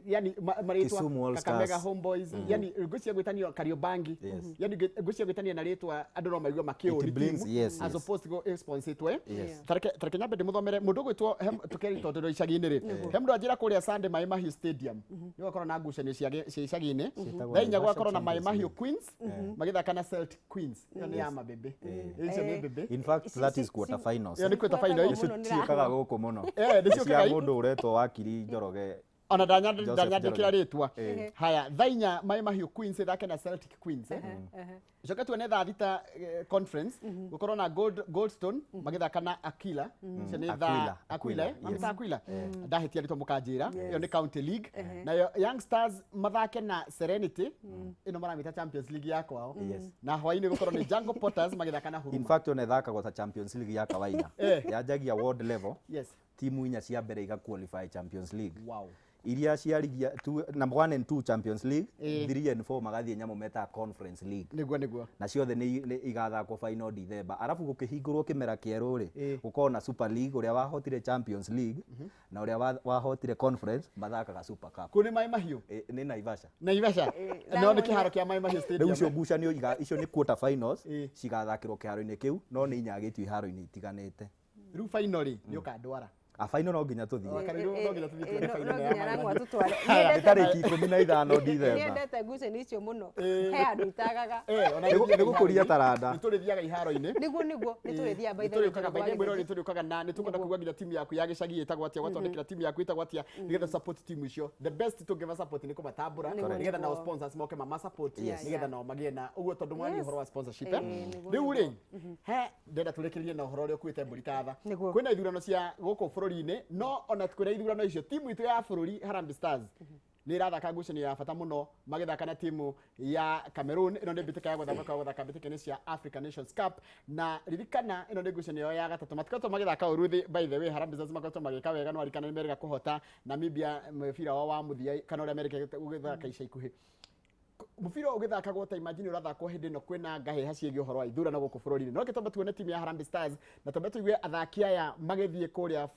S1: yani marĩtwa
S3: Kisumu All
S1: Kakamega
S3: Stars.
S1: Homeboys, yani ngwĩciria gwĩtanio Kariobangi, yani ngwĩciria gwĩtanio na rĩtwa andũ no maigue makĩũri
S3: It blinks,
S1: timu, as opposed to sponsorĩtwo. Tareke nyambe ndĩmũthomere mũndũ ũgwĩtwo tũkeri, tondũ tũrĩ icagi-inĩ rĩ, he mũndũ anjĩra kũrĩa Sunday Maĩ Mahiũ Stadium nĩ gũgakorwo na ngucanio cia icagi-inĩ.
S3: Ciĩtagwo
S1: Thaa 4
S3: Naivasha
S1: gũgakorwo na Maĩ
S3: Champions
S1: Mahiũ
S3: League.
S1: Queens magĩthaka na Celtic Queens. Ĩyo nĩ ya mabebe, icio nĩ mbebe.
S3: In fact, that is quarter finals.
S1: Ĩyo nĩ quarter final.
S3: Icio ciĩkaga gũkũ mũno.
S1: Nĩ
S3: Cia
S1: ciũkaga
S3: mũndũ ũretwo wakiri Njoroge.
S1: Ona
S3: Joseph
S1: ndanyandĩkĩra
S3: Njoroge.
S1: rĩtwa. Haya, thaa 4 Maĩ Mahiũ Queens ĩthake na Celtic Queens. Coke tuone thaa 6 conference gũkorwo na Goldstone magĩthaka na Aquila. Icio nĩ thaa
S3: Aquila,
S1: Aquila,
S3: Aquila,
S1: mamĩta Aquila, ndahĩtia rĩtwa mũkanjĩra. Ĩyo nĩ County League. Nayo Young Stars mathake na Serenity, ĩno maramĩta Champions League ya kwao. Na hwaĩ-inĩ gũkorwo nĩ Jungle Potters magĩthaka na
S3: In
S1: Huruma.
S3: fact, ona ĩthakagwo ta Champions League ya kawaida. Yanjagia world level, timu inya cia mbere iga qualify Champions League. Iria cia ligi ya number 1 and 2 Champions League, 3 and 4 magathiĩ nyamũ metaga Conference League.
S1: Nĩguo.
S3: Na ciothe nĩ igathakwo final December, arabu gũkĩhingũrwo kĩmera kĩerũ rĩ, gũkorwo na Super League. Ũrĩa wahotire Champions League na ũrĩa wahotire Conference mathakaga Super Cup.
S1: Kũ nĩ Maĩ Mahiũ?
S3: Nĩ Naivasha.
S1: Naivasha, no nĩ kĩharo kĩa Maĩ Mahiũ
S3: Rĩu
S1: Stadium.
S3: icio ngucanio icio nĩ quarter finals, cigathakĩrwo kĩharo-inĩ kĩu, no nĩ inyagĩtio iharo-inĩ itiganĩte.
S1: Rĩu final rĩ, nĩ ũkandwara?
S3: A final no nginya tũthiĩ.
S1: Karĩrũ, no nginya tũthiĩ tuone final
S2: No
S1: ya
S2: nginya
S1: Maĩ
S2: Rang'wa
S1: Mahiũ.
S2: tũtware.
S3: Nĩ tarĩki 15 December.
S2: Niendete ngucanio icio mũno, he handũ itagaga.
S1: Ona
S3: Nĩ gũkũria taranda.
S1: Nĩ tũrĩthiaga iharo-inĩ.
S2: Nĩguo nĩ tũrĩthiaga, by the way.
S1: Nĩtũrĩũkaga, by the way, mwĩrori, nĩtũrĩũkaga na nĩtũkwenda kũigua nginya timu yaku ya gĩcagi ĩtagwo atĩa, ũgatwandĩkĩra timu yaku ĩtagwo atĩa, nĩgetha support timu icio. The best tũngĩma support nĩ kũmatambũra, nĩgetha nao sponsors moke mama support, nĩgetha nao magĩe na ũguo, tondũ mwaria ũhoro wa sponsorship. Rĩu rĩ, he ndenda tũrĩkĩrĩrie na ũhoro ũrĩa ũkuĩte mbũri tatha. Kwĩna ithurano cia gũkũ bũrũri-inĩ, no ona kwĩna ithurano icio, timu itũ ya bũrũri Harambee Stars nĩ ĩrathaka ngucanio ya bata mũno magĩthaka na timu ya Cameroon. Ĩno nĩ mbĩtĩka ya gũthaka kwa gũthaka mbĩtĩka-inĩ cia African Nations Cup, na ririkana ĩno nĩ ngucanio yao ya gatatũ. Matikoretwo magĩthaka ũru by the way, Harambee Stars makoretwo magĩka wega, no arikana nĩ merĩga kũhota Namibia mũbira wao wa mũthia, kana ũrĩa merĩga gũthaka ica ikuhĩ. Mũbira ũyũ ũgĩthakagwo, ta imagine ũrathakwo hĩndĩ ĩno kwĩna ngahĩha ciĩgiĩ ũhoro wa ithurano gũkũ bũrũri-inĩ. No reke twambe tuone timu ya Harambee Stars na twambe tũigue athaki aya magĩthiĩ kũrĩa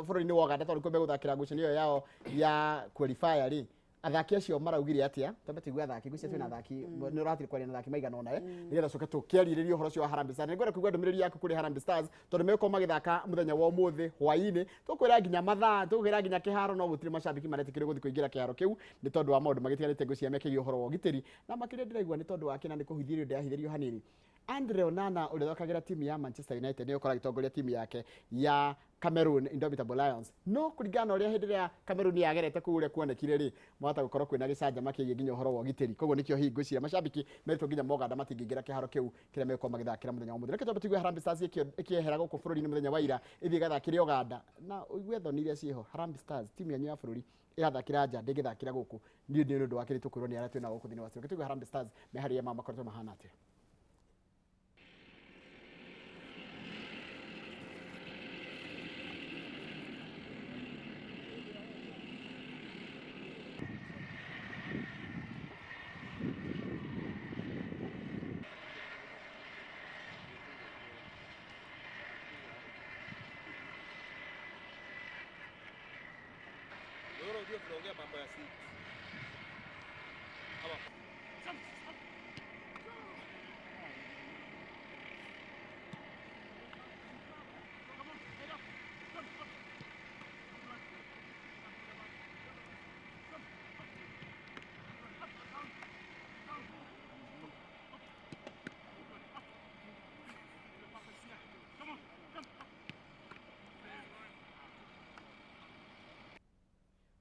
S1: bũrũri-inĩ wa Uganda, tondũ nĩkuo megũthakĩra ngucanio ĩyo yao ya qualifier rĩ, athaki acio maraugire atĩa? Twambe tũigue athaki. Ngwĩciria twĩna athaki, nĩ ũratire kwaria na athaki maigana ũna, nĩgetha coke tũkĩarĩrĩrie ũhoro ũcio wa Harambee Stars. Nĩngwenda kũigua ndũmĩrĩri yaku kũrĩ Harambee Stars, tondũ megũkorwo magĩthaka mũthenya wa ũmũthĩ hwaĩ-inĩ. Tũkwĩra nginya mathaa, tũkwĩra nginya kĩharo, no gũtirĩ macambĩki maretĩkĩrio gũthiĩ kũingĩra kĩharo kĩu nĩ tondũ wa maũndũ magĩtiganĩte, ngwĩciria mekĩgie ũhoro wa ũgitĩri, na makĩria ndĩraigua nĩ tondũ wa kĩna nĩ kũhithĩrio ndĩrahithĩrio hanini. Andre Onana ũrĩa ũthakagĩra timu ya Manchester United nĩ ũkorwo agĩtongoria timu yake ya Cameroon Indomitable Lions, no kũringana na ũrĩa hĩndĩ ĩrĩa Cameroon yagerete kũu, ũrĩa kuonekire rĩ, mwahota gũkorwo kwĩna gĩcanjama kĩgiĩ nginya ũhoro wa ũgitĩri. Koguo nĩkĩo hihi ngwĩciria macambĩki meritwo nginya Moganda matingĩingĩra kĩharo kĩu kĩrĩa megũkorwo magĩthakĩra mũthenya wa ũmũthĩ. Reke twambe tũigue Harambee Stars ĩkĩehera gũkũ bũrũri-inĩ mũthenya wa ira ĩthiĩ ĩgathakĩre Uganda, na ũigue thoni iria ciĩho. Harambee Stars, timu yanyu ya bũrũri, ĩrathakĩra nja, ndĩngĩthakĩra gũkũ. Niĩ nĩ ũndũ wa kĩrĩ tũkwĩrwo nĩ arĩa twĩnao gũkũ thĩinĩ wa studio. Reke tũigue Harambee Stars meharĩria mao makoretwo mahana atĩa.
S14: Mjue tunaongea mambo ya 6 ama.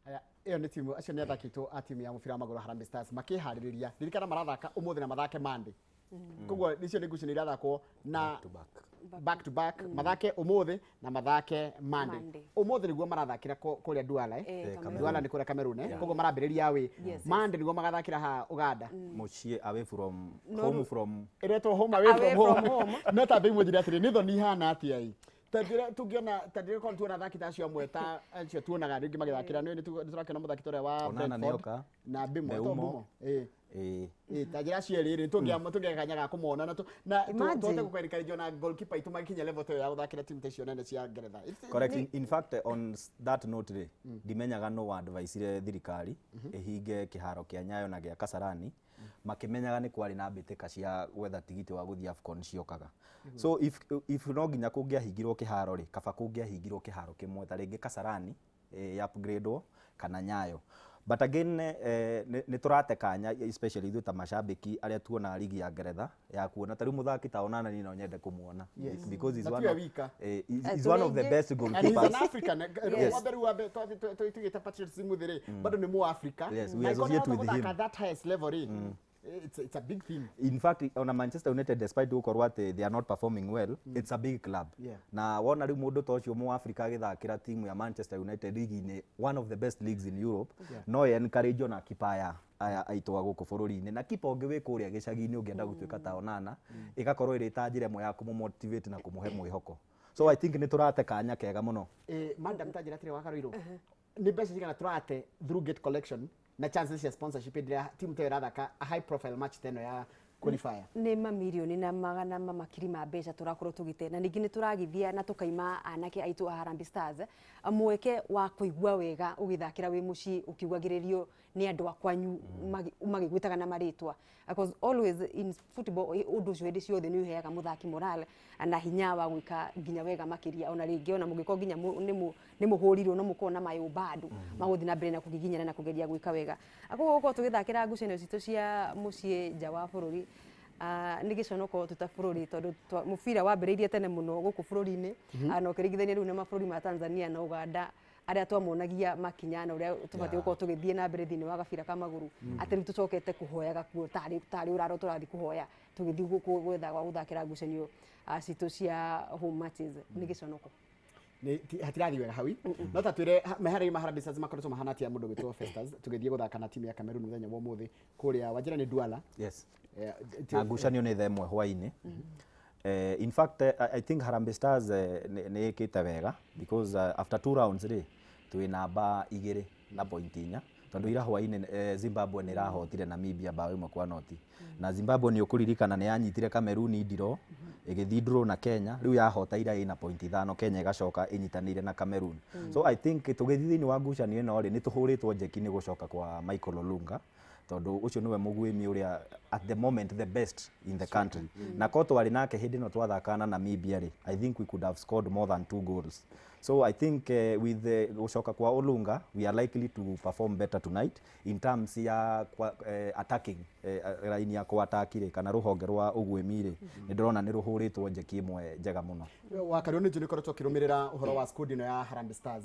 S1: Aya, ĩyo nĩ timu, acio nĩ athaki aitũ a timu ya mũbira wa magũrũ Harambee Stars makĩharĩrĩria. Ririkana marathaka ũmũthĩ na mathake Monday. Koguo icio nĩ ngucanio irathakwo na back to back, mathake ũmũthĩ na mathake Monday.
S2: Monday.
S1: Ũmũthĩ nĩguo marathakĩra kũrĩa Duala, eh?
S2: Cameroon.
S1: Duala nĩ kũrĩa Cameroon, eh? Koguo marambĩrĩria away. Monday nĩguo magathakĩra ha Uganda.
S3: Mũciĩ, away from
S2: No,
S3: home
S2: no.
S3: from
S1: Ĩretwo home away
S2: Away
S1: from
S2: from
S1: home. No ta mbei mũnjĩre atĩrĩ, nĩ thoni ihana atĩa ĩ? Ta njĩra tũngĩona, ta njĩra korwo tuona athaki ta acio amwe, ta acio tuonaga rĩngĩ magĩthakĩra, nĩ tũrakĩona mũthaki ta ũrĩa wa
S3: Onana
S1: Brentford
S3: nĩoka.
S1: na Mbeumo,
S3: Mbeumo.
S1: Mbeumo. Ĩ.
S3: Ĩĩ.
S1: Ĩ, ta njĩra acio erĩ rĩ, tũngĩaga kanya ga kũmona na
S2: Imagine.
S1: tũhote gũkwendekererio na goalkeeper aitũ magĩkinya level ta ĩyo ya gũthakĩra timu ta icio nene cia Ngeretha.
S3: Correct. In fact, on that note rĩ, ndimenyaga no advice thirikari ĩhinge kĩharo kĩa Nyayo na gĩa Kasarani makĩmenyaga nĩ kwarĩ na mbĩtĩka cia gwetha tigiti wa gũthiĩ AFCON ciokaga. So if no nginya kũngĩahingirwo kĩharo rĩ, kaba kũngĩahingirwo kĩharo kĩmwe, ta rĩngĩ Kasarani upgradewo kana Nyayo. But again, nĩ tũrate kanya, especially ithuĩ ta macambĩki arĩa tuonaga ligi ya Ngeretha, ya kuona ta rĩu mũthaki ta Onana, niĩ no nyende kũmuona because he's
S1: Na
S3: one
S1: tiwe
S3: of,
S1: wika.
S3: He's one of the
S2: tũrĩ aingĩ.
S3: best
S1: And he's an
S3: goalkeepers.
S1: African.
S3: Yes.
S1: Wa mbere tũigĩte patriotism thĩ rĩ, bado nĩ Mũafrika.
S3: Yes, we
S1: Na angĩkorwo
S3: associate with
S1: nĩarahota
S3: him.
S1: gũthaka that highest level rĩ, it's a big thing.
S3: In fact, ona Manchester United, despite gukorwo atĩ they are not performing well, it's a big club. Na wona rĩu mũndũ ta ũcio Mũafrika agĩthakĩra timu ya Manchester United ligi-inĩ, one of the best leagues in Europe, no encourage ona kipa aya aitũ a gũkũ bũrũri-inĩ na kipa ũngĩ wĩ kũrĩa gĩcagi-inĩ ũngĩenda gũtuĩka ta Onana, ĩgakorwo ĩrĩ ta njĩra ĩmwe ya kũmũmotivate na kũmũhe mwĩhoko. So I think nĩ tũrate kanya kega mũno.
S1: Madam, ta njĩra atĩrĩ, wa Karũirũ, nĩ mbeca cigana tũrate through gate collection na chances cia sponsorship hĩndĩ ĩrĩa timu ta ĩyo ĩrathaka a high profile match ta ĩno ya qualifier?
S2: Nĩ mamirioni na magana ma makiri ma mbeca tũrakorwo tũgĩte, na ningĩ nĩ tũragithia na tũkaima anake aitũ a Harambee Stars mweke wa kũigua wega ũgĩthakĩra wĩ mũciĩ, ũkiugagĩrĩrio nĩ andũ a kwanyu magĩgwĩtaga na marĩtwa, because always in football ũndũ ũcio hĩndĩ ciothe nĩ ũheaga mũthaki morale na hinya wa gwĩka nginya wega makĩria. Ona rĩngĩ ona mũngĩkorwo nginya nĩ mũhũrirwo, no mũkorwo na mayũ bado magũthiĩ na mbere na kũgiginyana na kũgeria gwĩka wega. Koguo gũkorwo tũgĩthakĩra ngucanio citũ cia mũciĩ nja wa bũrũri nĩ gĩconoko tũ ta bũrũri, tondũ mũbira wambĩrĩirie tene mũno gũkũ bũrũri-inĩ. Na ũkĩringithania rĩu na mabũrũri ma Tanzania na Uganda arĩa twamonagia makinya na ũrĩa tũbatiĩ gũkorwo tũgĩthiĩ na mbere thĩinĩ wa gabira ka magũrũ, atĩ rĩu tũcokete kũhoyaga kuo tarĩ ũraro tũrathiĩ kũhoya tũgĩthiĩ gwetha gwa gũthakĩra ngucanio citũ cia home matches, nĩ gĩconoko.
S1: Hatirathiĩ wega hawi. No ta twĩre meharĩria ma Harambee Stars makoretwo mahana atĩa, mũndũ gwĩtwo Festus, tũgĩthiĩ gũthaka na timu ya Cameroon mũthenya wa ũmũthĩ kũrĩa wanjĩra nĩ Duala?
S3: Yes. Na ngucanio nĩ thaa 1 hwaĩ-inĩ. In fact, I think Harambee Stars nĩ ĩkĩte wega because after two rounds rĩ, twĩ namba 2 na point 4, tondũ ira hwaĩ-inĩ Zimbabwe nĩ ĩrahotire Namibia bao 1-0. Na Zimbabwe, nĩ ũkũririkana, nĩ yanyitire Cameroon draw, ĩgĩthiĩ draw na Kenya, rĩu yahota ira ĩna point 5, Kenya ĩgacoka ĩnyitanĩire na Cameroon. So I think tũgĩthiĩ thĩinĩ wa ngucanio ĩno rĩ, nĩ tũhũrĩtwo njeki nĩ gũcoka kwa Michael Olunga, tondũ ũcio nĩwe mũguĩmi ũrĩa at the moment the best in the country. Na ko twarĩ nake hĩndĩ ĩno twathakaga na Namibia rĩ, I think we could have scored more than two goals. So I think with the gũcoka kwa Olunga, we are likely to perform better tonight in terms ya attacking line ya kwa-attack rĩ, kana rũhonge rwa ũguĩmi rĩ, nĩ ndĩrona nĩ rũhũrĩtwo njeki ĩmwe njega mũno.
S1: Wa Kario, nĩ njũĩ nĩũkoretwo ũkĩrũmĩrĩra ũhoro wa squad ĩno ya Harambee Stars.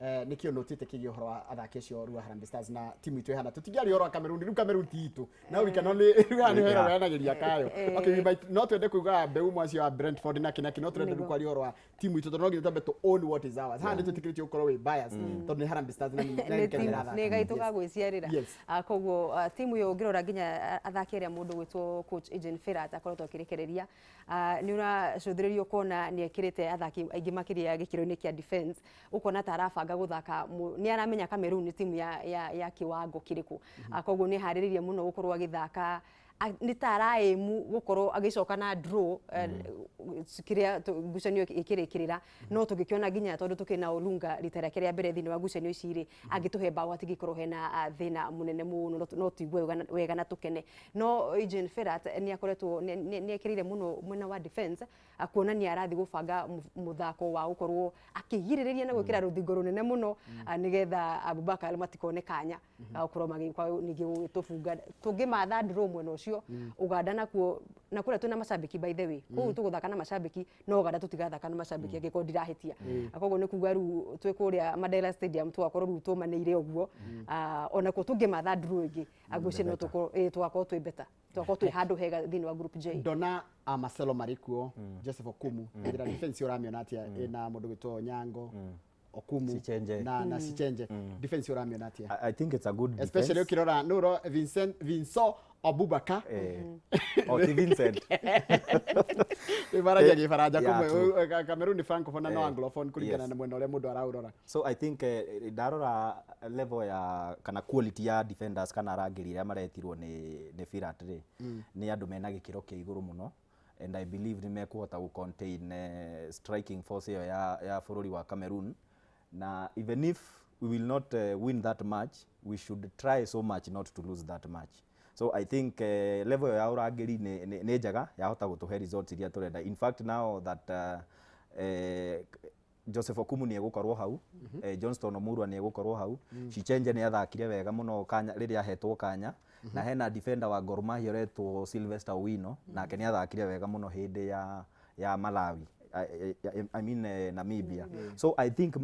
S1: Nĩkĩ ũnotĩte kĩgiĩ ũhoro wa athaki acio rĩu a Harambee Stars na timu itũ ĩhana? Tũtingĩaria ũhoro wa Cameroon rĩu, Cameroon ti itũ no wika, no nĩ rĩu haha nĩ wĩra weanagĩria kayo. Okay, we might no twende kuuga Mbeumo acio wa Brentford na kĩ, no tũrenda rĩu kwaria ũhoro wa timu itũ, tondũ no nginya twambe to own what is ours. Haha nĩ twĩtĩkĩrĩtio gũkorwo wĩ bias tondũ nĩ Harambee Stars na
S2: nĩ
S1: nĩ
S2: timu
S1: Kenya ĩrathaka.
S2: Nĩ gaitũ ga gwĩciarĩra. Koguo timu ĩyo ũngĩrora nginya athaki arĩa mũndũ gwĩtwo coach Eugene Ferrat akoretwo akĩrekereria, nĩ ũracũthĩrĩrio ũkona nĩ ekĩrĩte athaki aingĩ makĩria gĩkĩro-inĩ kĩa defense, ũkona ta arabanga gũthaka nĩ aramenya Cameroon nĩ timu ya kiwango kĩrĩkũ. Koguo nĩ harĩrĩirie mũno gũkorwo agĩthaka. Nĩ ta araĩmu gũkorwo agĩcoka na draw kĩrĩa ngucanio ĩkĩrĩkĩrĩra, no tũngĩkĩona nginya tondũ tũkĩrĩ na Olunga rita rĩake rĩa mbere thĩinĩ wa ngucanio ici rĩ, angĩtũhe bao hatingĩkorwo hena thĩna mũnene mũno, no tũigue wega na tũkene. No Eugene Ferrat nĩ akoretwo nĩ ekĩrĩire mũno mwena wa defense, kuonania arathiĩ gũbanga mũthako wa gũkorwo akĩgirĩrĩria na gwĩkĩra rũthingo rũnene mũno, nĩgetha Abubakar matikone kanya ga gũkorwo magĩũka ningĩ gũgĩtũbunga. Tũngĩmatha draw mwena ũcio, Uganda nakuo na kũrĩa twĩna macambĩki, by the way, kũu tũgũthaka na macambĩki, no Uganda tũtigathaka na macambĩki angĩkorwo ndirahĩtia. Koguo nĩ kuga rĩu twĩ kũrĩa Mandela Stadium tũgakorwo rĩu tũmanĩire ũguo. Onakuo tũngĩmatha draw ĩngĩ, ngwĩciria no tũkorwo tũgakorwo twĩ better, tũgakorwo twĩ handũ hega thĩinĩ wa group J.
S1: Ndona a Marcelo marĩ kuo, Joseph Okumu, ĩra defense ũramĩona atĩa ĩna mũndũ gwĩtwo Onyango, Okumu
S3: Sichenje.
S1: na Sichenje? Defense ũramĩona atĩa?
S3: I think it's a good defense.
S1: Especially ũkĩrora nũro Vincent Vincent Abubakar.
S3: Oh, ti Vincent.
S1: Maragia Gĩbaranja.
S3: Yeah,
S1: kũmwe Cameroon ni francophone na no anglophone kũringana na mwena ũrĩa mũndũ araũrora.
S3: So I think ndarora level ya kana quality ya defenders kana arangĩri arĩa maretirwo nĩ Firat rĩ, nĩ andũ mena gĩkĩro kĩa igũrũ mũno, and I believe nĩ mekũhota gũ contain striking force ĩyo ya bũrũri wa Cameroon. Na even if we will not win that match, we should try so much not to lose that match. So I think level ya ũrangĩri nĩ njega, yahota gũtũhe results iria tũrenda. In fact, now that Joseph Okumu nĩ egũkorwo hau, Johnston Omurwa nĩ egũkorwo hau, Chichenje nĩ athakire wega mũno kanya rĩrĩa ahetwo kanya, na hena defender wa Gor Mahia ũretwo Sylvester Owino, nake nĩ athakire wega mũno hĩndĩ ya Malawi, I mean Namibia. So I think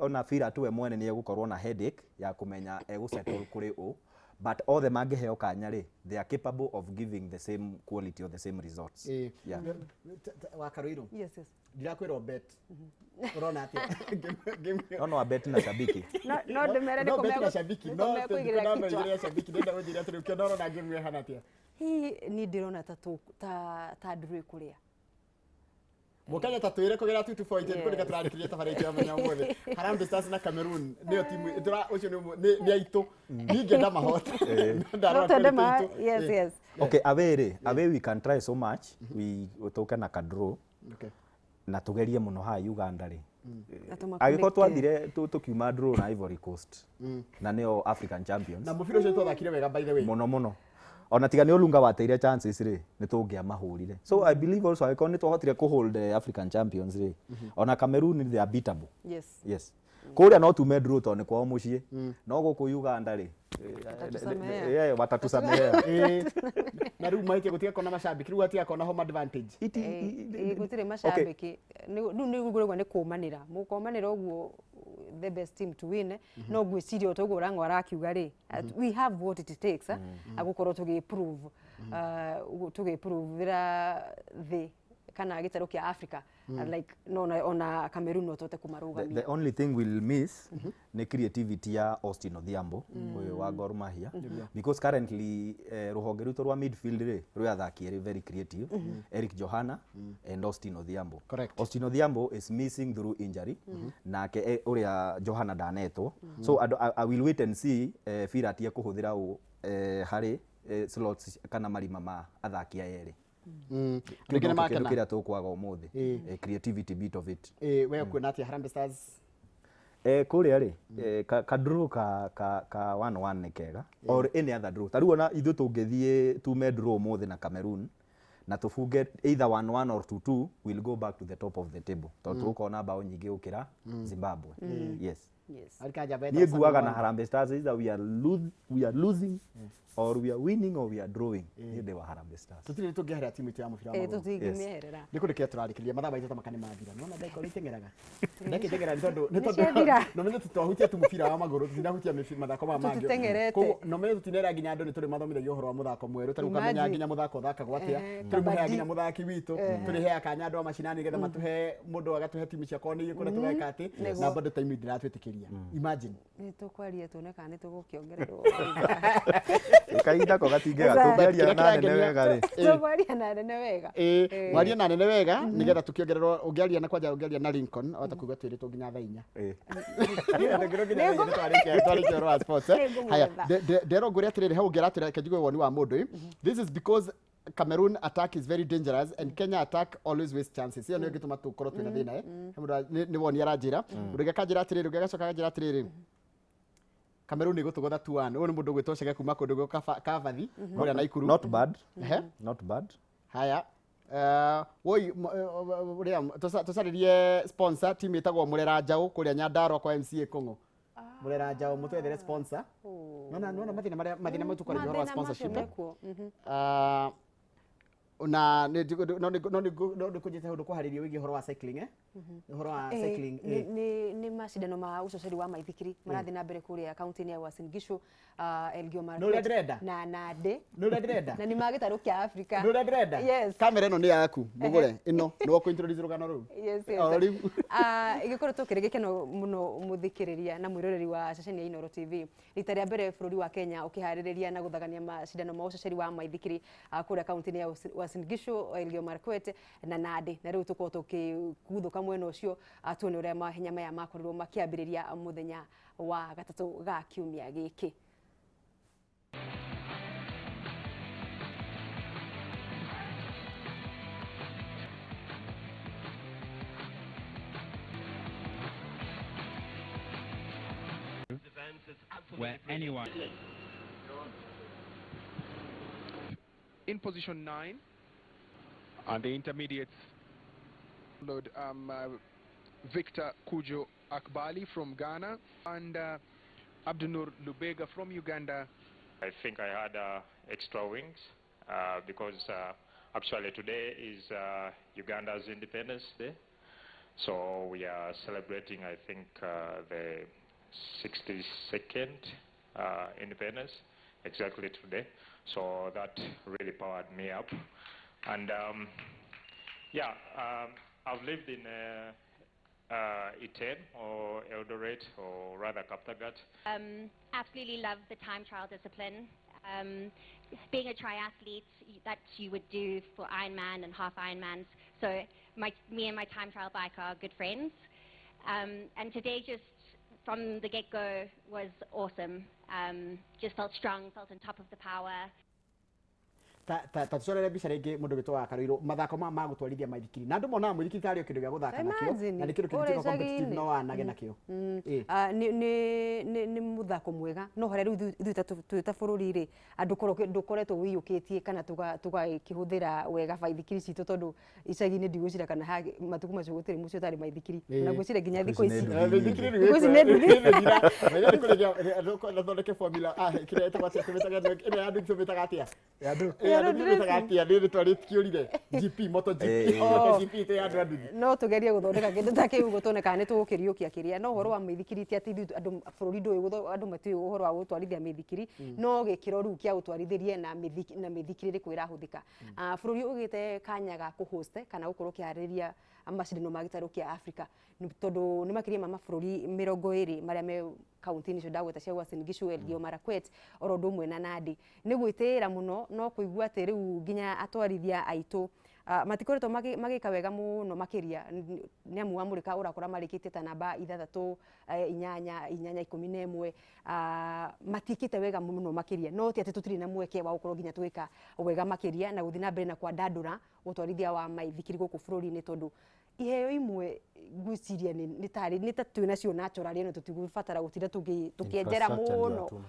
S3: ona Firat we mwene nĩ egũkorwo na headache ya kũmenya egũsettle kũrĩ ũ, but othe mangĩheo kanya rĩ, they are capable of giving the same quality or the same results. Yeah.
S1: Wa Karuiru.
S2: Yes.
S1: Ndirakwĩra bet ũrona atĩa?
S3: No bet na shabiki.
S2: No ndĩmere
S1: No
S2: nĩkũ
S1: bet na shabiki,
S2: nĩkũ
S1: no
S2: mekũigĩrĩra
S1: no
S2: kichwa.
S1: igĩrĩra shabiki. Ndenda gũnjĩra atĩrĩ, ũkĩona ũrona game ĩhana atĩa?
S2: Hihi niĩ ndĩrona ta draw ĩkũrĩa.
S1: Mũkenya ta twĩre kũgera 2248 kũrĩka tũrarĩkĩria tabarĩra itũ ya mũthenya ũmũthĩ. Harambee Stars na Cameroon nĩyo timu ũcio nĩ aitũ, niĩ ngĩenda mahote. Ndarora
S2: No twende
S1: quality itũ.
S2: Yes, yes.
S3: Okay, away rĩ, away we can try so much, we tũke na ka draw na tugerie mũno haha Uganda rĩ.
S2: Na tũma
S3: Angĩkorwo
S2: connect.
S3: twathire tũkiuma draw na Ivory Coast, na nĩo African champions.
S1: Na mũbira ũcio twathakire wega, by the way.
S3: Mũno mũno, ona tiga nĩ Olunga wateire chances rĩ, nĩ tũngĩamahũrire. So I believe also angĩkorwo nĩ twahotire kũhold the African champions rĩ, ona Cameroon, they are beatable. Yes, kũrĩa no tume draw tondũ nĩ kwao mũciĩ, no gũkũ Uganda rĩ,
S2: Watatusamehea.
S3: Watatusamehea.
S1: Na rĩu mahĩtia gũtigakorwo na macambĩki, rĩu hatigakorwo na home advantage.
S2: Gũtirĩ macambĩki. Rĩu nĩ ũguo nĩ kũmanĩra mũkomanĩra ũguo, the best team to win. No ngwĩciria o toguo Rang'o arakiuga rĩ, we have what it takes gũkorwo tũgĩ-prove tũgĩ-provĩra thĩ kana gĩtarũ kĩa Africa, like no ona Cameroon no tũhote kũmarũgamia.
S3: The only thing we'll miss nĩ creativity ya Austin Odhiambo ũyũ wa Gor Mahia, because currently rũhonge rwitũ rwa midfield rĩ, rwĩ athaki erĩ very creative, Eric Johana and Austin Odhiambo. Austin Odhiambo is missing through injury, nake ũrĩa Johana ndanetwo. So I will wait and see Firat ekũhũthĩra ũ harĩ slots kana marima ma athaki aya erĩ. Kĩu
S1: Andũ aingĩ
S3: no
S1: nĩ
S3: kĩndũ
S1: makena.
S3: kĩrĩa tũkwaga ũmũthĩ, creativity bit of it.
S1: We ũkuona atĩa Harambee Stars?
S3: Kũrĩa rĩ, ka draw ka 1-1 nĩ kega, or any other draw. Ta rĩu ona ithuĩ tũngĩthiĩ tume draw ũmũthĩ na Cameroon na tũbunge either 1-1 or 2-2, we'll go back to the top of the table tondũ tũgũkorwo na bao nyingĩ gũkĩra Zimbabwe. Yes.
S1: Arika njamba
S3: Niĩ
S1: ĩtagwo
S3: nguaga na
S1: Samuel.
S3: Harambee Stars, either we are losing or we are winning or we are drawing, niĩ ndĩ wa Harambee Stars.
S1: Tũtirĩ tũngĩeherera timu itũ ya mũbira wa magũrũ.
S2: Tũtingĩmĩeherera.
S1: Nĩ kũndũ kĩrĩa tũrarĩkĩrĩria, mathaa maitũ tamaka nĩ mathira. Nĩwona ndagĩka ũrĩa iteng'eraga, ndagĩka iteng'eraga nĩ tondũ
S2: Nĩciathira.
S1: no menye tũtwahutia tu mũbira wa magũrũ, tũtinahutia mathako maya mangĩ.
S2: Tũtiteng'erete.
S1: Koguo no menye tũtinera nginya andũ nĩ tũrĩ mathomithagia ũhoro wa mũthako mwerũ, tarĩu ũkamenya
S2: Imagine.
S1: nginya mũthako ũthakagwo atĩa, tũrĩmũheaga
S2: kabadi.
S1: nginya mũthaki witũ, tũrĩheaga kanya andũ a macinani nĩgetha matũhe mũndũ agatũhe timu ciakwa nĩ kũrĩa tũgeka atĩ, na bado time ndiratwĩtĩkĩria. makĩria. Imagine.
S2: Nĩ tũkwaria tuone kana nĩ tũgũkĩongererwo.
S3: Kahinda ko gatingĩaga,
S2: Sasa-
S3: tũngĩaria
S1: Kĩrĩa
S3: na nene
S1: kĩrangenia-
S3: wega rĩ.
S2: Tũkwaria na nene wega.
S1: Ĩĩ,
S2: Ĩĩ.
S1: mwarie na nene wega nĩgetha tũkĩongererwo. Ũngĩaria na kwanja ũngĩaria na Lincoln ota kuga twĩrĩtwo nginya thaa 4. Twarĩkia ũhoro wa sports, eh.
S2: Nĩngũmwetha.
S1: Haya, nderwo ngwĩre atĩrĩrĩ, hau ũngĩ aratwĩra, reke njigue woni wa mũndũ, eh. This is because Cameroon attack is very dangerous and Kenya attack always waste chances. Ĩyo nĩyo ĩngĩtũma tũkorwo twĩna thĩna, eh. He mũndũ nĩ woni aranjĩra. Mũndũ ũngĩ akanjĩra atĩrĩrĩ, ũngĩ agacoka akanjĩra atĩrĩrĩ, Cameroon ĩgũtũgũtha 2-1. Ũyũ nĩ mũndũ ũgwĩtwo Chege kuma kũndũ gwĩ Kavathi kũrĩa Naikuru.
S3: Not bad.
S1: Ehe.
S3: Not bad.
S1: Haya. Woi ũrĩa tũcarĩrie sponsor team ĩtagwo Mũrera Njaũ kũrĩa Nyandarua kwa MCA Kũng'ũ. Mũrera Njaũ, mũtwethere sponsor. Nona mathĩna marĩa mathĩna mau tũkwaragia ũhoro wa
S2: Mathĩna macio
S1: sponsorship, eh?
S2: mekuo.
S1: Na nĩ no nĩ no nĩ no nĩ kũnjĩte ũndũ kũharĩria wĩgiĩ ũhoro wa cycling, eh? Ũhoro wa cycling.
S2: Nĩ macindano ma ũcoceri wa maithikiri marathiĩ na mbere kũrĩa kaunti-inĩ ya Uasin Gishu, Elgeyo
S1: Nĩ ũrĩa
S2: Marakwet
S1: ndĩrenda?
S2: na Nandi.
S1: Nĩ ũrĩa ndĩrenda?
S2: Na nĩ ma gĩtarũ kĩa Afrika.
S1: Nĩ ũrĩa ndĩrenda?
S2: Yes.
S1: Kamera ĩno nĩ yaku mũgũre ĩno nĩ wakũ-introduce rũgano rũu.
S2: Yes.
S1: O rĩu.
S2: Gĩkoretwo kĩrĩ gĩkeno mũno mũthikĩrĩria na mwĩroreri wa ceceni ya Inooro TV. Rita rĩa mbere bũrũri wa Kenya ũkĩharĩrĩria na gũthagania macindano ma ũcoceri wa maithikiri kũrĩa kaunti-inĩ ya Uasin Gishu, Elgeyo Marakwet na Nandi, na rĩu tũkorwo tũkĩguthũka mwena ũcio, tuone ũrĩa mahenya maya makorirwo makĩambĩrĩria mũthenya wa gatatũ ga kiumia gĩkĩ.
S14: Where anyone
S15: in position 9 and the intermediates followed Victor Kujo Akbali from Ghana and Abdunur Lubega from Uganda.
S16: I think I had extra wings because actually today is Uganda's Independence Day. So we are celebrating, I think, the 62nd independence exactly today. So that really powered me up. And I've lived in Iten or Eldoret or rather Kaptagat.
S17: Absolutely love the time trial discipline. Being a triathlete, that you would do for Ironman and half Ironmans. So me and my time trial bike are good friends. And today just from the get-go was awesome. Just felt strong, felt on top of the power.
S1: Ta tucorere mbica rĩngĩ mũndũ wĩtwo wa Karũirũ, mathako ma gũtwarithia maithikiri, na andũ monaga mũithikiri tarĩ o kĩndũ gĩa gũthaka nakĩo,
S2: Imagine,
S1: na nĩ kĩndũ
S2: kũrĩa
S1: kĩngĩtuĩka competitive
S2: icagi-inĩ.
S1: no wanage nakĩo.
S2: Nĩ mũthako mwega, no harĩa rĩu ithuĩ twĩ ta bũrũri rĩ, andũ ndũkoretwo wĩiyũkĩtie kana tũgakĩhũthĩra wega baithikiri citũ, tondũ icagi-inĩ ndigwĩciria kana matukũ macio gũtirĩ mũciĩ ũtarĩ maithikiri. Na ngwĩciria nginya thikũ ici.
S1: Maithikiri rĩu
S2: Thikũ ici nĩ nduthi.
S1: Maithikiri nĩ kũrĩkia, thondeke formula, kĩrĩa ĩtagwo atĩa, tũmĩtaga ĩno ya nduthi tũmĩtaga atĩa?
S3: Ya nduthi.
S1: Ya nduthi tũmĩtaga atĩa? Nĩ rĩtwa rĩtikĩũrire. GP, Moto GP. Moto GP ĩtĩ ya andũ a nduthi.
S2: No tũgerie gũthondeka kĩndũ ta kĩu ũguo tuone kana nĩ tũgũkĩriũkia kĩrĩa, no ũhoro wa mĩithikiri ti atĩ ithuĩ andũ bũrũri ndũĩ andũ matiũĩ ũhoro wa gũtwarithia mĩithikiri, no gĩkĩro rĩu kĩa gũtwarithĩria na mĩithikiri ĩrĩkũ ĩrahũthĩka. Bũrũri ũgĩte kanya ga kũ-host kana gũkorwo ũkĩharĩrĩria macindano ma gĩtarũ kĩa Africa, tondũ nĩ makĩria ma mabũrũri 20 marĩa me kaunti-inĩ icio ndagweta cia Uasin Gishu, Elgeyo Marakwet oro ũndũ ũmwe na Nandi. Nĩ gwĩtĩĩra mũno, no kũigua atĩ rĩu nginya atwarithia aitũ matikoretwo magĩka wega mũno makĩria, nĩ amu wamũrĩka ũrakora marĩkĩtie ta namba 6, 8, 8, 11, matiĩkĩte wega mũno makĩria, no ti atĩ tũtirĩ na mweke wa gũkorwo nginya tũgĩka wega makĩria na gũthiĩ na mbere na kwandandũra ũtwarithia wa maithikiri gũkũ bũrũri-inĩ, tondũ iheo imwe ngwĩciria nĩ tarĩ nĩ ta twĩ nacio naturally, no tũtigũbatara gũtinda tũkĩenjera
S3: Infrastructure
S2: mũno.
S3: ndio hatuna.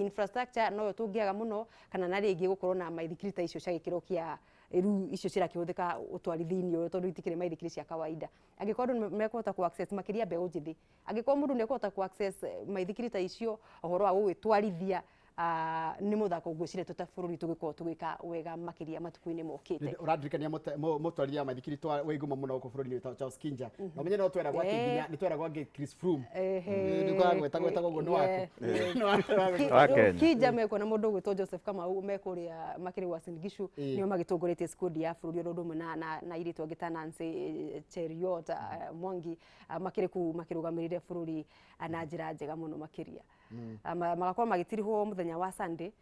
S2: Infrastructure noyo tũngĩaga mũno, kana na rĩngĩ gũkorwo na maithikiri ta icio cia gĩkĩro kĩa rĩu icio cirakĩhũthĩka ũtwarithia-inĩ ũyũ, tondũ itikĩrĩ maithikiri cia kawaida. Angĩkorwo andũ nĩ mekũhota ku access makĩria mbeũ njĩthĩ, angĩkorwo mũndũ nĩ ekũhota ku access maithikiri ta icio, ũhoro wa gũgĩtwarithia Nĩ mũthako ngwĩciria tũ ta bũrũri tũgĩkorwo tũgĩka wega makĩria matukũ-inĩ mokĩte.
S1: Ũrandirikania mũtwarithia wa maithikiri wĩ ngumo mũno gũkũ bũrũri-inĩ wĩtagwo Charles Kinja. Na ũmenye no tweragwo atĩ nginya nĩ tweragwo angĩ Chris Froome. Nĩ gwetagwo ũguo nĩ waku. Nĩ waku.
S14: Wa Kenya.
S2: Kinja mekuo na mũndũ ũgwĩtwo Joseph Kamau mekũrĩa makĩrĩ Uasin Gishu, nĩo magĩtongoretie squad ya bũrũri oro ũndũ ũmwe na airĩtu angĩ ta Nancy Cheruiyot, Mwangi, makĩrĩ kũu makĩrũgamĩrĩire bũrũri na njĩra njega mũno makĩria. Magakorwo magĩtirihwo mũthenya wa Sunday,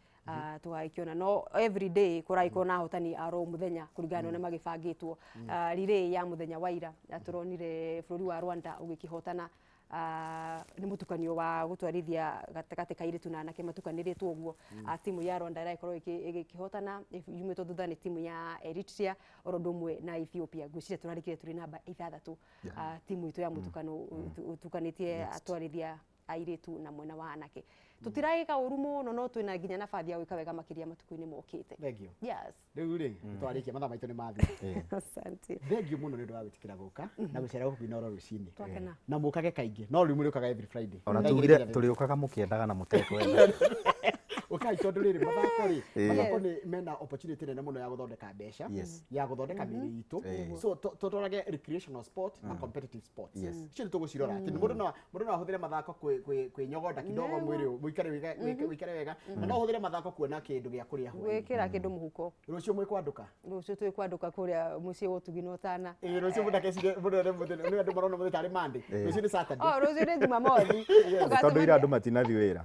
S2: tũgagĩkĩona no every day kũragĩkorwo na ahotani a ro mũthenya kũringana na ũrĩa magĩbangĩtwo. Relay ya mũthenya wa ira, tũronire bũrũri wa Rwanda ũgĩkĩhotana, nĩ mũtukanio wa gũtwarithia gatagatĩ ka airĩtu na anake matukanĩrĩtwo ũguo. Timu ya Rwanda ĩragĩkorwo ĩgĩkĩhotana yumĩtwo thutha nĩ timu ya Eritrea oro ũndũ ũmwe na Ethiopia. Ngwĩciria tũrarĩkire tũrĩ namba 6, timu itũ ya mũtukano ũtukanĩtie atwarithia airĩtu na mwena wa anake. Tũtiragĩka ũru mũno, no twĩna nginya nabathi ya gwĩka wega makĩria matukũ-inĩ mokĩte.
S1: Thank you.
S2: Yes.
S1: Rĩu rĩ, twarĩkia, mathaa maitũ nĩ mathiĩ.
S2: Asante.
S1: Thank you mũno nĩ ũndũ wa gwĩtĩkĩra gũka na gũcera gũkũ Inooro rũcinĩ.
S2: Twakena.
S1: Na mũkage kaingĩ, no rĩu mũrĩũkaga every Friday.
S3: Ona
S1: Thaa
S3: tugire
S1: 2:30.
S3: tũrĩũkaga mũkĩendaga na mũtekwenda.
S1: Ũkai tondũ rĩrĩ mathako rĩ, mathako nĩ mena opportunity nene mũno ya gũthondeka mbeca, ya gũthondeka mĩĩrĩ itũ. So tũtwarage recreational sport na competitive sports. Icio nĩ tũgũcirora atĩ mũndũ no ahũthĩre mathako kwĩnyogonda kidogo mwĩrĩ ũikare wega, na no ũhũthĩre mathako kuona kĩndũ gĩa kũrĩa hwaĩ-inĩ.
S2: Gwĩkĩra kĩndũ mũhuko.
S1: Rũciũ mwĩkwandũka?
S2: Rũciũ twĩkwandũka kũrĩa mũciĩ wa ũtugi na ũtana.
S1: Ĩĩ, rũciũ mũndakecirie mũndũ ene mũthenya nĩ andũ marona mũthenya tarĩ Monday. Rũciũ nĩ Saturday.
S2: Oh, rũciũ nĩ Jumamothi.
S3: Tondũ ira andũ matinathi wĩra.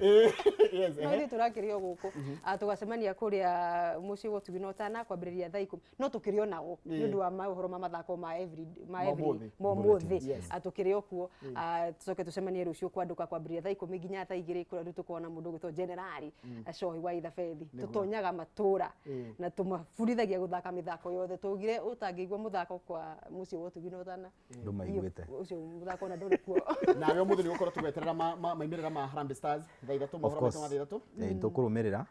S1: Yes.
S2: No ithuĩ tũrakĩrĩ o gũkũ. Tũgacemania kũrĩa mũciĩ wa ũtugi na ũtana kwambĩrĩria thaa 10, no tũkĩrĩ o nao nĩ ũndũ wa maũhoro ma mathako ma every ma
S1: Ma
S2: every
S1: ũmũthĩ.
S2: ma ũmũthĩ. Tũkĩrĩ o kuo. Tũcoke tũcemanie rũciũ kwandũka kwambĩrĩria thaa 10 nginya thaa 2, kũrĩa rĩu tũkorwo na mũndũ ũgwĩtwo Generali Cohi wa Ithabethi. Tũtonyaga matũra na tũmabundithagia gũthaka mĩthako yothe. Tũgire ũtangĩigua mũthako kwa mũciĩ wa ũtugi na ũtana,
S3: Ndũmaiguĩte.
S2: ũcio mũthako ona ndũrĩ kuo.
S1: Nawe ũmũthĩ nĩ gũkorwo tũgweterera maumĩrĩra ma Harambee Stars thaa 3,
S3: Of
S1: mohoro maitũ
S3: course.
S1: ma thaa 3.
S3: Nĩ tũkũrũmĩrĩra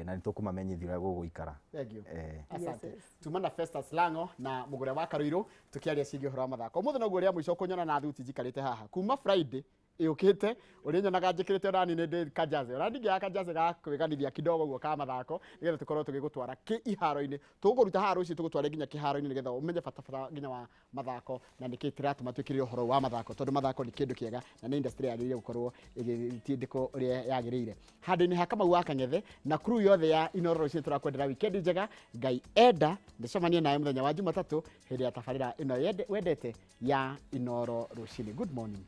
S3: na nĩ tũkũmamenyithia ũrĩa gũgũikara.
S1: Thank you. Asante.
S2: Yes.
S1: Tuma na Festus Lango na Mugure wa Karuiru tukiaria ciĩgiĩ ũhoro wa mathako. Ũmũthĩ noguo rĩa mũico kũnyona na thuti njikarĩte haha. Kuma Friday ĩũkĩte ũrĩa nyonaga njĩkĩrĩte onani nĩ ndĩ kajaze. Ona ndingĩaga kajaze ga kwĩganithia kidogo ũguo ka mathako nĩgetha tũkorwo tũgĩgũtwara kĩ iharo-inĩ. Tũgũkũruta haha rũciũ tũgũtware nginya kĩharo-inĩ nĩgetha ũmenye bata bata nginya wa mathako na nĩkĩ kĩratũma twĩkĩrĩre ũhoro wa mathako, tondũ mathako nĩ kĩndũ kĩega na nĩ industry yagĩrĩire gũkorwo ĩgĩtindĩkwo ũrĩa yagĩrĩire. Handũ-inĩ ha Kamau wa Kang'ethe na crew yothe ya Inooro rũcinĩ, tũrakwendera weekend njega. Ngai enda ndĩcemanie nawe mũthenya wa Jumatatũ hĩndĩ ya tabarĩra ĩno wendete ya Inooro rũcinĩ. Good morning.